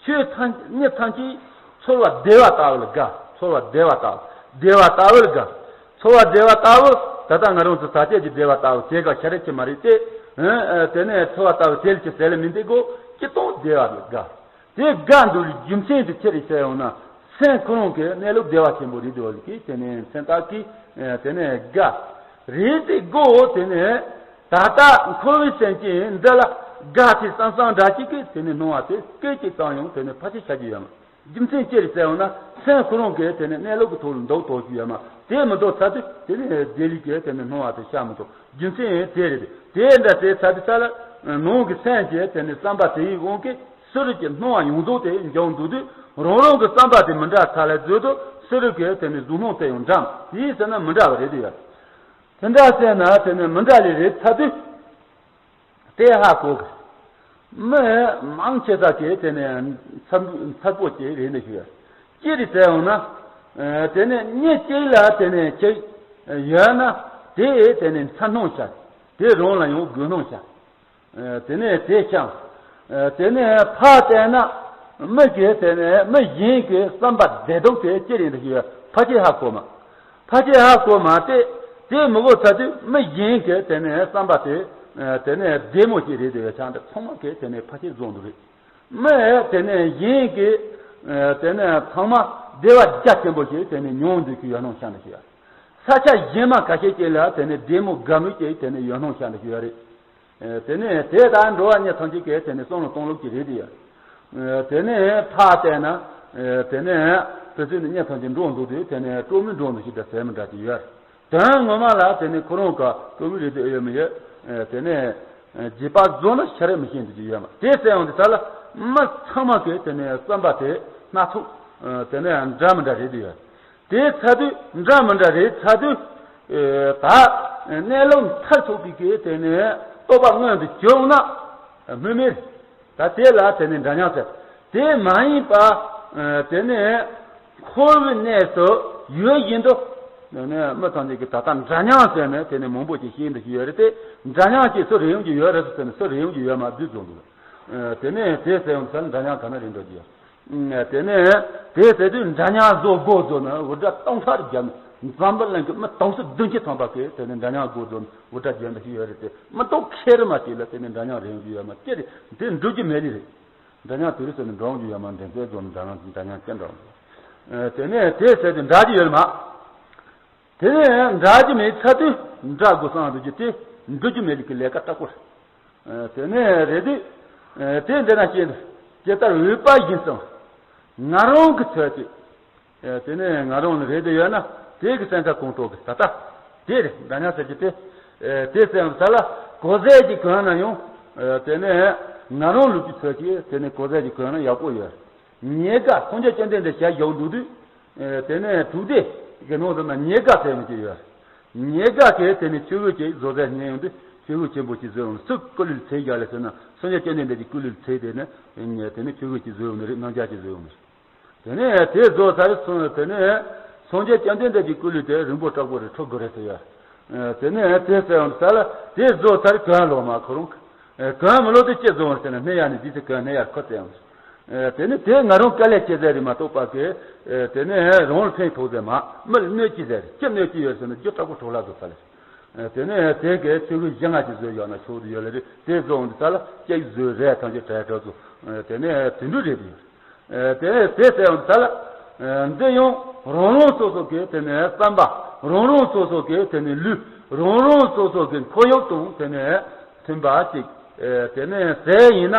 ཆོས་ཐམས་མྱི་ཐམས་ཅད་ཚོར་བ་བདེ་བ་ལྟ་བུ་ལ་དགའ། ཚོར་བ་བདེ་བ་ལྟ་བུ། བདེ་བ་ལྟ་བུ་ལ་དགའ། ཚོར་བ་བདེ་བ་ལྟ་བུ། ད་ལྟ་ང་རང་ཚོ་ཟག་བཅས་ཀྱི་བདེ་བ་ལྟ་བུ་དེ་ག་ཤ་རེ་ཅི་མ་རེད་དེ། ཨ་དེ་ནས་ཚོར་བ་ལྟ་བུ་དེ་ལ་ཅི་ཟེར་ལེ་མིན་དེ་གོ། སྤྱིར་བཏང་བདེ་བ་ལ་དགའ། དེ་དགའ་འདུག་རྒྱུ་མཚན་དེ་ཅི་རེད་ཟེར་ཡོང་ན། སེམས་ཁོ་རང་གི་གནས་ལུགས་བདེ་བ་ཆེན་པོ་རེད་འདུག་གི། དེ་ནས་སེམས་རྟགས་ཀྱིས་དེ་ནས་དགའ། རེད་དེ་གོ། དེ་ནས་ད་ལྟ་འཁོར་བའི་སེམས་ཅན་འདི་ལ་དགའ་སྟེ་བསམ་བསམ་འདྲ་ཅིག་གིས་དེ་ནས་སྣང་བ་དེ་སྐད་ཅིག་ཙམ་ཡང་དེ་ནས་ཕལ་ཆེར་ཤར་གྱི་ཡོད་མ། རྒྱུ་མཚན་ཅི་རེད་ཟེར་ཡོང་ན། སེམས་ཁོ་རང་གིས་དེ་ནས་གནས་ལུགས་ཀྱི་ཐོག་ལ་འདུག་དོགས་ཀྱི་ཡོད་མ། དེ་མི་འདུག་ཚར་དུས་དེ་ནས་བདེ་ལེགས་ཀྱི་དེ་ནས་སྣང་བ་དེ་ཤར་མི་འདུག་རྒྱུ་མཚན་དེ་རེད། དེ་འདྲ་དེ་ཚར་དུས་ས་ལ། ནང་གི་སེམས་ཀྱི་དེ་ནས་བསམ་པ་དེ་ཡི་དབང་གིས་ཕྱི་རོལ་གྱི་སྣང་བ་ཡོངས་རྫོགས་དེ་འབྱུང་འདུག་དུས། རང་རང་གི་བསམ་པ་དེ་མི་འདྲ་ཚར་ལ་བཟོས་དུས། ཕྱི་རོལ་གྱི་དེ་ནས་གཟུགས་སྣང་དེ་ཡང་འདྲ་མ་དེ་ཟེར་ན་མི་འདྲ་བ་རེད་དེ་ཡོད། དེ་འདྲ་ཟེར་ན་དེ་ནས་མི་འདྲ་ལེ་རེད་ཚར་དུས། དེ་ཧ་གོ་གི། མི་མང་ཆེ་ས་ཀྱི་དེ་ནས་མཚར་མཚར་པོ་ཅིག་རེད་འདུག་ཞུ་ཡ། ཅི་རེད་ཟེར་ཡོང་ན། ཨ་དེ་ནས་མྱི་གཅིག་ལ་དེ་ནས་ཅིག་ཡོད་ན། དེ་དེ་ནས་མཚར་སྣང་ཤར། དེ་རང་ལ་ཡང་དགོད་སྣང་ཤར། ཨ་དེ་ནས་དེ་ཤར། ཨ་དེ་ནས་ཕར་བལྟས་ན། མི་གི་དེ་ནས་མི་གཞན་གྱི་བསམ་པ་བདེ་སྡུག་དེ་ཅི་རེད་འདུག་ཞུ་ཡ། ཕལ་ཆེར་ཧ་གོ་མ། ཕལ་ཆེར་ཧ་གོ་མ་སྟེ། དེ་མི་གོ་ཚར་དུས་མི་གཞན་གྱི་དེ་ནས་བསམ་པ་དེ། ཨ་དེ་ནས་བདེ་མོ་ཞིག་རེད་དེ་ཡོད་ཆགས་འདི་ཚང་མ་གིས་དེ་ནས་ཕལ་ཆེར་བཟོ་འདུག་རེད། མི་དེ་ནས་གཞན་གྱི། ཨ་དེ་ནས་ཚང་མ་བདེ་བ་རྒྱ་ཆེན་པོ་ཞིག་དེ་ནས་མྱོང་འདུག་གི་ཡོད་སྣང་ཤར་འདུག་ཞུ་ཡ། ས་ཆ་གཞན་མ་ཁ་ཤས་ཅིག་ལ་དེ་ནས་བདེ་མོ་དགའ་མོ་ཅིག་དེ་ནས་ཡོད་སྣང་ཤར་འདུག་ཞུ་ཡ་རེད། དེ་ནས་དེ་ལྟར་འགྲོ་བ་མྱི་ཐམས་ཅད་ཀྱིས་དེ་ནས་བསམ་བློ་གཏོང་ལུགས་ཀྱི་རེད་དེ། དེ་ནས་ཕར་བལྟས་ན། དེ་ནས་དུས་ཚོད་ནི་མྱི་ཐམས་ཅད་འགྲོ་འདུག་དུས་དེ་ནས་སྤྲོ་མོའི་འགྲོ་འདུག་ཞིག་འདྲ་ཟེར་མི་འདྲ་ཅིག་ཡོད། དོན་ངོ་མ་ལ་དེ་ནས་ཁོ་རང་ག་སྤྲོ་མོའི་རེད་དེ་ཨེ་ཡོད་མི་ཡོད། དེ་ནས་རྗེས་དཔག་རྫོགས་ན་ཤ་རེ་མི་ཤེས་འདུག་ཅིག་ཡོད་མ་དེ་ཟེར་ཡོང་དུས་ས་ལ་མི་ཚང་མ་གིས་དེ་ནས་བསམ་པ་དེ་སྣ་ཚོགས་དེ་ནས་འདྲ་མི་འདྲ་རེད་དུ་ཡོད། དེའི་ཚ་དུས་འདྲ་མི་འདྲ་རེད་ཚ་དུས། ད་གནས་ལུགས་མཐར་ཐུག་པའི་གི་དེ་ནས་རྟོགས་པ་མངོན་དུ་གྱུར་ན་སྨོས་མེད། ད་དེ་ལ་དེ་ནས་འདྲ་མཉམ་ཟེར། དེ་མ་ཡིན་པ། དེ་ནས་འཁོར་བའི་གནས་སུ་ཡོད་བཞིན་དུ། དེ་ནས་མི་ཐམས་ཅད་ཀྱིས་ད་ལྟ་འདྲ་མཉམ་ཟེར་ནས་དེ་ནས་མང་པོ་ཅིག་ཤེས་འདུག་ཡོད་རེད་དེ། འདྲ་མཉམ་ཅིག་སུ་རེ་ཡོང་གི་ཡོད་རེད་ཟེར་ནས་སུ་རེ་ཡོང་གི་ཡོད་མ་བསྡུས་བཟོ་འདུག་དེ་ནས་དེ་ཟེར་ཡོང་ཚར་འདྲ་མཉམ་ག་ན་རེད་འགྲོ་གི་ཡོད། དེ་ནས་དེ་ཟེར་དུས་འདྲ་མཉམ་བཟོ་དགོས་བཟོ་ན་འུར་སྒྲ་སྟོང་ཕྲག་བརྒྱབ་ནས་འཛམ་བུ་གླིང་གི་མི་དུང་སོ་བདུན་ཅུ་ཐམ་པ་གིས་དེ་ནས་འདྲ་མཉམ་དགོས་བཟོ་ན་འུར་སྒྲ་བརྒྱབ་འདྲ་ཞིག་ཡོད་རེད་དེ། མི་དུང་ཁེ་རེ་མ་ཅིག་ལ་དེ་ནས་འདྲ་མཉམ་རེ་ཡོང་རྒྱུ་ཡོད་མ་ཅི་རེད། འདི་འགྲུབ་རྒྱུ་མེད་ལི་རེད། འདྲ་མཉམ་དུ་རེ་ཟེར་ནས་འགྲོ་རྒྱུ་ཡོད་མ་འདྲེན་ཚད་བཟོ་ན་འདྲ་མཉམ་འདྲ་མཉམ་ཅི་འདྲ་བ། དེ་ནས་དེ་ཟེར་དུས་འདྲ་རྒྱུ་ཡོད་མ། དེ་ནས་འདྲ་རྒྱུ་མེད་ཚ་དུས་འདྲ་དགོས་བསམ་འདུག་རྒྱུ་དེ་འགྲུབ་རྒྱུ་མེད་ལི་གི་ལས་ཀ་སྐྲག་པོ་རེད། དེ་ནས་རེད་དུས། དེ་འདི་ན་སྐྱེས་འདུག་ཇི་ལྟར་འོས་པ་བཞིན་སོང་། ང་རང་གི་ཚོད་ཅིག་དེ་ནས་ང་རང་ལ་རེད་དུ་ཡོད་ན་དེ་གི་སེམས་ཁ་གོང་དྲོ་གི་ད་ལྟ། དེ་རེད་འདྲ་མཉམ་ཟེར་གྱི་དེ། དེ་སེམས་ས་ལ་གོ་ཟས་ཀྱི་གོན་ན་ཡང་། དེ་ནས་ང་རང་ལུགས་ཀྱི་ཚོད་ཅིག་དེ་ནས་གོ་ཟས་ཀྱི་གོན་ན་ཡག་པོ་ཡོད། ཉེས་དགའ་སངས་རྒྱས་བཅོམ་ལྡན་འདས་ཞལ་བཞུགས་འདུག་དུས། དེ་ནས་དྲུག་སྡེ་གི་ནང་དུ་ན་ཉེས་དགའ་ཟེར་མི་ཅིག་ཡོད། ཉེས་དགའ་གིས་དེ་ནས་ཆོས་གོས་ཅིག་བཟོ་ཟེར་ཉན་ཡོང་དུས་ཆོས་གོས་ཆེན་པོ་ཅིག་བཟོས་ཡོང་སུ་སྐུ་ལུས་ཚེ་རྒྱ་ལ་ཟེར་ན་སངས་རྒྱས་བཅོམ་ལྡན་འདས་ཀྱི་སྐུ་ལུས་ཚེ་དེ་ནས་དེ་ནས་ཆོས་གོས་ཅིག་བཟོས་ཡོང་ནི་རེད་སྣང་ཆ་ཅིག་བཟོས་ཡོང་ནི་རེད། དེ་ནས་དེ་བཟོ་ཚར་སོང་དེ་ནས་སངས་རྒྱས་བཅོམ་ལྡན་འདས་ཀྱི་སྐུ་ལུས་དེ་རིང་པོ་དྲག་པོ་རེད་ཁྲོ་དགོས་རེད་ཟེར་ཡ། དེ་ནས་དེ་ཟེར་ཡོང་ས་ལ་དེ་བཟོ་ཚར་གོན་ལོག་མ་ཁོ་རང་གི། གང་མི་ལོ་དེ་སྐྱེ་བཟོ་བར་ཟེར་ན་སྨན་ཡག་ནས་འདི་ཚེ་གང་སྨན་ཡག་ཁོ་ཙེ་ཡང་། དེ་ནི་དེ་ང་རང་དཀའ་ལས་སྐྱེ་ཟེར་རེད་མ་གཏོགས་པ་གི། དེ་ནི་རང་ལ་ཕན་ཐོགས་ཟེར་མ་མི་ལ་གནོད་ཀྱི་ཟེར་རེད་ཅི་གནོད་ཀྱི་ཡོད་ཟེར་ན་རྒྱུ་དྲག་པོ་གྲོགས་ལ་བཟོ་ས་ལས། དེ་ནི་དེ་གི་ཆོས་གོས་བཞི་ལྔ་ཅིག་བཟོས་ཡོད་ན་ཆོག་ཏུ་ཡོད་ལ་རེད་དེ་བཟོ་འོང་དུས་ས་ལ་སྐྱེ་བཟོས་རེད་ཐམས་ཅད་གྲལ་གྲོལ་ཚོ། དེ་ནི་དེ་འདྲ་རེད་དེ། དེ་ནས་དེ་ཟེར་ཡང་ས་ལ། འདི་ཡང་རང་རང་སོ་སོ་གི་དེ་ནས་བསམ་པ། རང་རང་སོ་སོ་གི་དེ་ནས་ལུས། རང་རང་སོ་སོ་གི་ཁོར་ཡུག་དང་དེ་ནས་མཐུན་པ་ཅིག་དེ་ནས་ཟས་ཡིན་ན་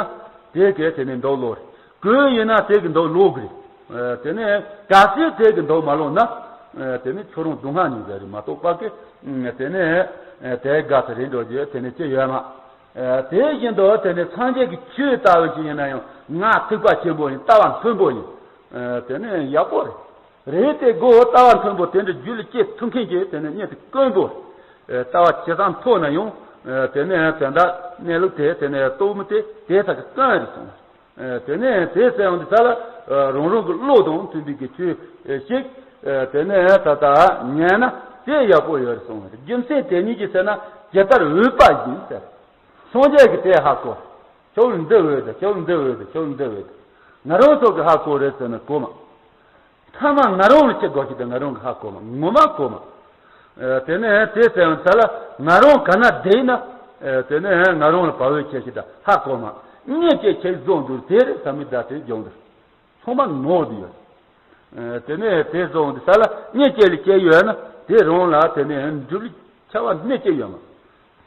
དེ་གས་དེ་ནས་འདུག་ལོག་རེད། གོས་ཡིན་ན་དེ་གི་འདུག་ལོག་གི་རེད། དེ་ནས་གལ་སྲིད་དེ་གི་འདུག་མ་ལོག་ན། དེ་ནས་ཁྱོད་རང་སྡུག་བསྔལ་མྱོང་ཟེར་རེད་མ་གཏོགས་པ་གི། དེ་ནས་དེ་དགའ་ས་རེད་འགྲོ་རྒྱུ་དེ་ནས་ཅི་ཡོད་མ། དེ་བཞིན་དུ་དེ་ནི་སངས་རྒྱས་ཀྱི་ཆོས་ལྟ་བུ་ཞིག་ཡིན་ན་ཡང་ངག་ཐེག་པ་ཆེན་པོ་ཡིན་ལྟ་བ་མཐོན་པོ་ཡིན། དེ་ནི་ཡག་པོ་རེད། རེད་དེ་གོ་ལྟ་བ་མཐོན་པོ་དེ་འདྲ་རྒྱུད་ལ་སྐྱེ་ཐུབ་མཁན་གྱི་དེ་ནི་གཉེན་དུ་དཀོན་པོ། ལྟ་བ་ཇེ་བཟང་མཐོ་ན་ཡང་། དེ་ནི་དོན་དག་གནས་ལུགས་དེ་དེ་ནི་རྟོགས་མི་དེ་དེ་ཐག་གི་དཀོན་རེད་གསུངས། དེ་ནས་དེ་ཟེར་ཡོང་དུས་ས་ལ་རང་རང་གི་བློ་དང་མཐུན་པའི་གི་ཆོས་ཤིག་དེ་ནས་ད་ལྟ་ཉན་ན་དེ་ཡག་པོ་ཡོད་རེད་གསུངས། རྒྱུ་མཚན་དེ་ཉིད་ཀྱིས་ཟེར་ན་ཇི་ལྟར་འོས་པ་ཡིན་ཟེར། སངས་རྒྱས་ཀྱིས་དེ་ཧ་གོ། ཁྱོད་འདི་འོས་དེ་ཁྱོད་འདི་འོས་དེ་ཁྱོད་འདི་འོས་དེ། ང་རང་ཚོ་གི་ཧ་གོ་རེད་ཟེར་ན་གོ་མ། ཐ་མ་ང་རང་ལ་ཅི་དགོས་ཀྱི་དེ་ང་རང་གི་ཧ་གོ་མ་ངོ་མ་གོ་མ། དེ་ནས་དེ་ཟེར་ཡང་ས་ལ་ང་རང་ག་ན་བསྡད་ན། དེ་ནས་ང་རང་ལ་བབ་འོས་ཆེ་ཞིག་དང་ཧ་གོ་མ། གཉིས་ཀྱི་ཆེ་བཟོ་འདུག་དེ་རེད་ས་མི་ད་དེ་སྦྱོང་འདུག་ཚང་མ་ནོར་དུ་ཡོད། དེ་ནས་དེ་བཟོ་འདུག་ས་ལ་གཉིས་ཀྱི་ལ་སྐྱེ་ཡོད་ན་དེ་རང་ལ་དེ་ནས་འགྲུབ་ལ་ཆ་བ་གནས་ཀྱི་ཡོད་མ།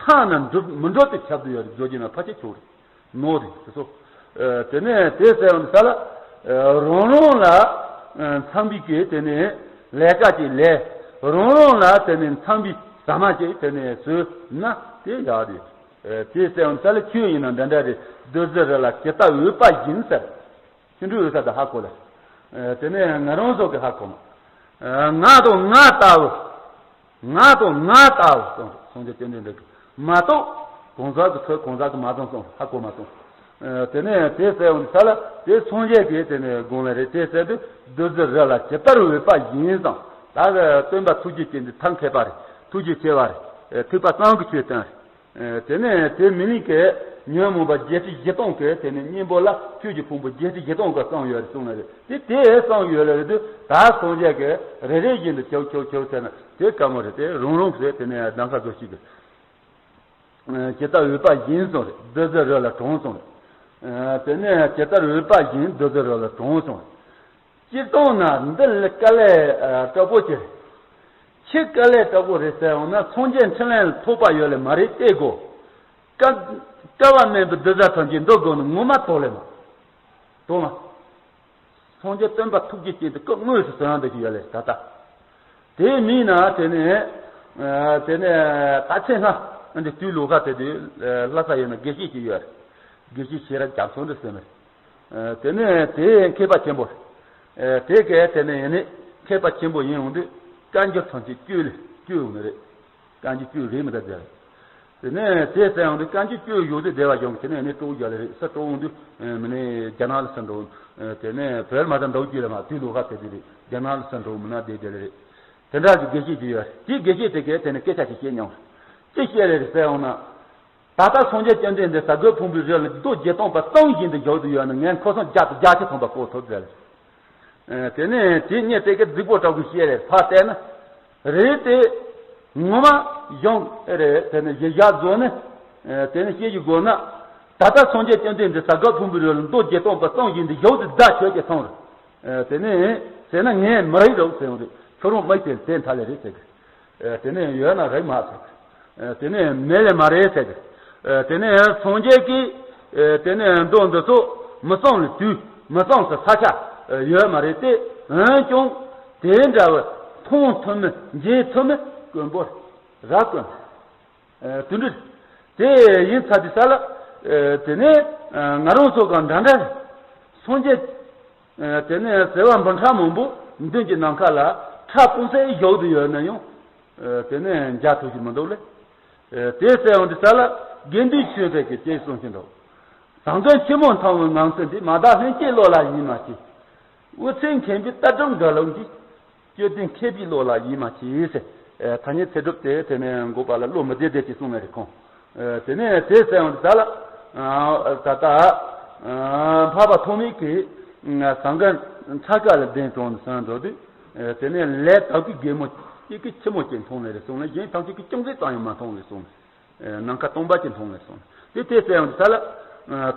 ཐང་ན་འགྲུབ་མི་འགྲོ་དེ་ཁྱབ་དུ་ཡོད་རེད་བཟོ་རྒྱུ་ན་ཕལ་ཆེར་ཆོག་རེད། ནོར་རེད་དེ་ཚོ། དེ་ནས་དེ་ཟེར་ཡང་ས་ལ། རང་རང་ལ་འཚམ་པའི་གི་དེ་ནས་ལས་ཀ་ཅིག་ལས། རང་རང་ལ་དེ་ནས་འཚམ་པའི་ཟ་མ་ཅིག་དེ་ནས་ཟོས་ན་དེ་ཡག་རེད། དེ་ཟེར་ཡང་ས་ལ་ཁྱོད་ཡིན་ན་འདྲ་འདྲ་རེད་བདུད་རྩི་རི་ལ་ཇི་ལྟར་འོས་པ་ཡིན་ཟེར། ཁྱོད་འགྲོ་འོས་ས་དེ་ཧ་གོ་ལ། དེ་ནས་ང་རང་ཚོ་གི་ཧ་གོ་མ། ང་དང་ང་ལྟ་བུ། ང་དང་ང་ལྟ་བུ་གསུངས་སངས་རྒྱས་བཅོམ་ལྡན་འདས་ཀྱིས་མ་གཏོགས་གང་ཟག་གི་ཚོད་གང་ཟག་གི་མ་གཏོགས་གསུངས་ཧ་གོ་མ་གསུངས། དེ་ནས་དེ་ཟེར་འོང་ས་ལ་དེ་སངས་རྒྱས་ཀྱིས་དེ་ནས་དགོངས་ལ་རེད་དེ་ཟེར་དུས་བདུད་རྩི་རི་ལ་ཇི་ལྟར་འོས་པ་ཡིན་ཙང་ད་སྟོན་པ་ཐུགས་རྗེ་ཅན་འདི་ཐབས་མཁས་པ་རེད་ཐུགས་རྗེ་ཆེ་བ་རེད་ཐེག་པ་གསུམ་གྱི་ཆོས་སྟོན་རེད། དེ་ནས་དེ་མི་ལིང་གི་ཉོན་མོངས་པ་བརྒྱད་ཁྲི་བཞི་སྟོང་གི་དེ་ནས་གཉེན་པོ་ལ་ཆོས་ཀྱི་ཕུང་པོ་བརྒྱད་ཁྲི་བཞི་སྟོང་ག་གསུངས་ཡོད་རེད་གསུངས་ལ་རེད་དེ་དེ་གསུངས་ཡོད་ལ་རེད་དུས་ད་སངས་རྒྱས་ཀྱིས་རེ་རེ་བཞིན་དུ་ཁྱོད་ཁྱོད་ཁྱོད་ཟེར་ན་དེ་དཀའ་མོ་རེད་དེ་རང་རང་གིས་དེ་ནས་གདམ་ཁ་བཟོ་ཞིག་གི་ཇི་ལྟར་འོས་པ་ཡིན་གསུངས་རེད་བདུད་རྩི་རི་ལ་དྲངས་གསུངས་རེད། དེ་ནས་ཇི་ལྟར་འོས་པ་ཡིན་བདུད་རྩི་རི་ལ་དྲངས་གསུངས་རེད། སྤྱིར་བཏང་ན་འདི་ལ་དཀའ་ལས་དྲག་པོ་ཅིག་རེད། ཆེས་དཀའ་ལས་དྲག་པོ་རེད་ཟེར་འོང་ན་སངས་རྒྱས་འཕྲིན་ལས་ལ་ཐོགས་པ་ཡོད་ལེ་མ་རེད་བལྟས་དགོས། བསྐལ་བསྐལ་བ་དམན་པའི་གདུལ་བྱ་ཐམས་ཅད་འདུལ་དགོས་ནི་ངོ་མ་རྟོགས་ལེ་མ། རྟོགས་མ། སངས་རྒྱས་སྟོན་པ་ཐུགས་རྗེ་ཅན་དེ་སྐུ་དངོས་སུ་གསལ་ཡང་འདི་ཞིག་ཡོད་ལེ་ད་ལྟ། དེའི་མིང་ན་དེ་ནས་དེ་ནས་ད་ཆེན་ལྷ་འདི་དུས་ལོ་ཁ་དེ་དུས་ལྷ་ས་ཡོད་ན་དགེ་བཤེས་ཅིག་ཡོད། དགེ་བཤེས་ཤེས་རབ་རྒྱ་མཚོ་འདི་ཟེར་མི། དེ་ནས་དེ་མཁས་པ་ཆེན་པོ། དེ་གས་དེ་ནས་ཡིན་ནི་མཁས་པ་ཆེན་པོ་ཡིན་འོང་དུས་བཀའ་འགྱུར་ཐམས་ཅད་བཅོས་ལེ་བཅོས་འོང་ནི་རེད། བཀའ་འགྱུར་བཅོས་རེད་མི་ད་ཟེར། དེ་ནས་དེ་ཟེར་ཡོང་དུས་བཀའ་འགྱུར་བཅོས་ཡོད་དུས་བདེ་བ་ཡོང་དེ་ནས་ནི་སྤྲོ་བོ་རྒྱ་ལེ་རེད་ས་སྤྲོ་འོང་དུས་མི་ནི་རྒྱ་ནག་ལ་ས་འགྲོ། དེ་ནས་བོད་མ་ད་འདྲ་བོ་ཅི་ལ་མ་དུས་ལོ་ཁ་དེ་དེ་རེད་རྒྱ་ནག་ལ་ས་འགྲོ་མི་ན་བདེ་རྒྱ་ལེ་རེད། དེ་འདྲ་གི་དགེ་བཤེས་ཅིག་ཡོད་དེ་དགེ་བཤེས་དེ་གས་དེ་ནས་སྐད་ཆ་ཞིག་བཤད་མྱོང་། ཅི་བཤད་རེད་ཟེར་ཡོང་ན། ད་ལྟ་སངས་རྒྱས་བཅོམ་ལྡན་འདས་ས་རྒོད་ཕུང་པོའི་རི་ལ་རྡོ་བརྒྱད་སྟོང་པ་གཙང་བཞིན་དུ་བཞུགས་ཏུ་ཡོད་ན་ངས་འཁོར་སང་བརྒྱ་དང་བརྒྱད་ཅུ་ཐམ་པ་བཀོད་ཐུབ་ཟེར། དེ་ནས་དེ་ཉིད་དེ་གའི་རྫིག་པོ་དྲག་པོ་བཤད་རེད་ཕ་བལྟས་ན། རེད་དེ། ངོ་མ་གཞུང་རེད་དེ་ནས་གཞི་བཞག་བཟོ་ནས། དེ་ནས་བཤད་ཞུ་དགོས་ན། ད་ལྟ་སངས་རྒྱས་བཅོམ་ལྡན་འདས་ས་རྒོད་ཕུང་པོའི་རི་ལ་རྡོ་བརྒྱད་སྟོང་པ་གཙང་བཞིན་དུ་བཞུགས་ཏུ་བདག་ཁྱོད་ཀྱིས་མཐོང་རེད། དེ་ནས་ཟེར་ན་ངས་མི་རིག་རོགས་ཟེར་ཡོང་རེད་ཁྱོད་རང་མི་དེ་དེ་མཐའ་ལས་རེད་ཟེར་གི། དེ་ནས་ཡོད་ན་རིག་མ་ཟེར། དེ་ནས་མེད་ལས་མ་རེད་ཟེར། དེ་ནས་སངས་རྒྱས་ཀྱིས་དེ་ནས་མདོ་འདི་ཚོ་མི་གསུང་ལ་དུས་མི་གསུང་ས་ས་ཆ་ཡོད་མ་རེད་དེ། འོན་ཀྱང་དེ་འདྲ་བ་མཐོང་ཐུབ་མི་མཇལ་ཐུབ་མི་དཀོན་པོ་ར་དཀོན། དུད་འགྲོ་དེ་ཡིན་ཚ་དུས་ས་ལ། དེ་ནས་ང་རང་ཚོ་གང་འདྲ་འདྲ་སངས་རྒྱས། དེ་ནས་ཟེར་བ་འབུམ་ཕྲག་མང་པོ་མདུན་གྱི་ནམ་མཁའ་ལ་ཁྲ་སྤུངས་སེ་བཞུགས་ཏུ་ཡོད་ན་ཡང་། དེ་ནས་མཇལ་ཐུབ་ཀྱི་མི་འདུག་ལེ། དེ་གསལ་བ་འདི་ས་ལ་དགེ་འདུན་ཆོས་འཕེལ་གྱིས་དེ་གསུངས་ཀྱི་འདུག་ཟངས་ཀྱང་ཆེན་མོ་མཐོང་བའི་ངང་ཚུལ་འདི། མ་དག་ལྷན་སྐྱེས་བློ་ལ་ཡིད་མ་ཆེས། དབུ་ཚད་མཁན་པོའི་ལྟ་གྲུབ་འགའ་ལོག་འདི། སྐྱོ་ལྡན་མཁས་པའི་བློ་ལ་ཡིད་མ་ཆེས་ཟེར། ཐ་སྙད་ཚིག་གྲུབ་དེ་དེ་ནས་འགོག་པ་ལ་བློ་མི་བདེ་བདེ་ཅིག་གསུངས་ནས་རེད་ཁོང་། དེ་ནས་དེ་གསལ་བ་འདི་ས་ལ། ད་ལྟ། འཕགས་པ་ཐོགས་མེད་ཀྱིས། ཟངས་ཀྱང་ཁྲ་ཀ་ལ་གདན་དྲངས་ནས་སོང་འགྲོ་དུས། དེ་ནས་ལས་དག་པའི་རྒན་མོ་གཅིག་གིས་ཁྱི་མོ་གཅིག་མཐོང་ནས་རེད་གསུངས་ནས་གཞན་ཐམས་ཅད་ཀྱིས་ཅུང་ཟད་ཙམ་ཡང་མ་མཐོང་བས་གསུངས་ནས། ནམ་མཁའ་སྟོང་པ་གཅིག་མཐོང་ནས་གསུངས་ནས་དེ་དེ་གསལ་བ་འདི་ས་ལ།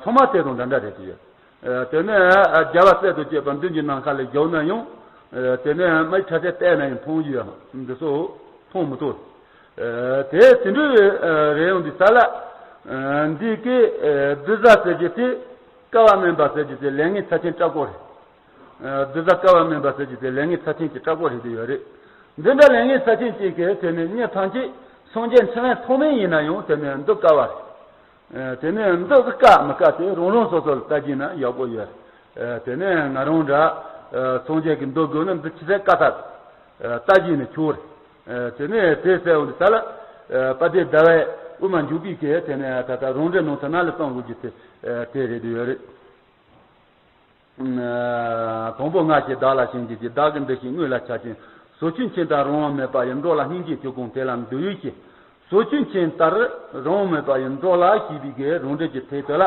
ཚང་མ་དེ་དང་འདྲ་འདྲ་རེད་ཀྱི་ཡོད། དེ་ནས་རྒྱལ་བ་སྲས་དང་བཅས་པ་མདུན་གྱི་ནམ་མཁའ་ལ་བཞུགས་ན་ཡང་། དེ་ནས་མི་ཁྲ་ཁྲ་བལྟས་ན་ཡང་མཐོང་རྒྱུ་ཡོད་འདི་ཚོ་མཐོང་མི་ཐུབ། དེ་དེ་འདྲའི་རེད་ཡོང་འདི་ས་ལ། འདི་གའི་གདུལ་བྱ་ཟེར་རྒྱུ་དེ་བསྐལ་བ་དམན་པ་ཟེར་རྒྱུ་དེ་ལས་ངན་ཚབས་ཆེན་དྲག་པོ་རེད། གདུལ་བྱ་བསྐལ་བ་དམན་པ་ཟེར་རྒྱུ་དེ་ལས་ངན་ཚབས་ཆེན་གྱི་དྲག་པོ་རེད་དེ་ཡོད་རེད། འདི་འདྲ་ལས་ངན་ཚབས་ཆེན་གཅིག་གིས་དེ་ནས་མྱི་ཐམས་ཅད་སངས་རྒྱས་འཕྲིན་ལས་ཐོགས་མེད་ཡིན་ན་ཡང་དེ་ནས་འདི་བསྐལ་བ་རེད། དེ་ནས་འདི་གི་བསྐལ་མི་བསྐལ་དེ་རང་རང་སོ་སོར་ལྟ་རྒྱུ་ན་ཡག་པོ་ཡོད། དེ་ནས་ང་རང་འདྲ། སངས་རྒྱས་ཀྱི་འདི་དགོས་ན་འདི་ཆི་ཟེར་བསྐལ་ཐབས། ལྟ་རྒྱུ་ནི་ཆོག་རེད། དེ་ནས་དེ་གསལ་བ་འདི་ས་ལ། དཔལ་ལྡན་ཟླ་བས་དབུ་མ་འཇུག་པའི་གི་དེ་ནས་ད་ལྟ་རང་འགྲེལ་ནང་དུ་ན་ལ་གསུངས་དགོས་རྒྱུ་དེ་དེ་རེད་འདུག་ཡོད་རེད། དང་པོ་སྔར་བྱས་བདག་ལ་བྱིན་གྱིས་རྗེ། བདག་གི་འདི་ཞེས་དངོས་ལ་ཆ་ཅན། ཟོ་ཆུན་ཆེན་དང་རང་དབང་མེད་པ་ཡི། འགྲོ་ལ་སྙིང་རྗེའི་ཆོས་གང་དེ་ལ་འདུད་ཡོད་ཅེས། ཟོ་ཆུན་ཆེན་ལྟར་རང་དབང་མེད་པ་ཡི་འགྲོ་ལ་ཞེས་པའི་གི་རང་འགྲེལ་གྱི་ཐད་དུ་ལ།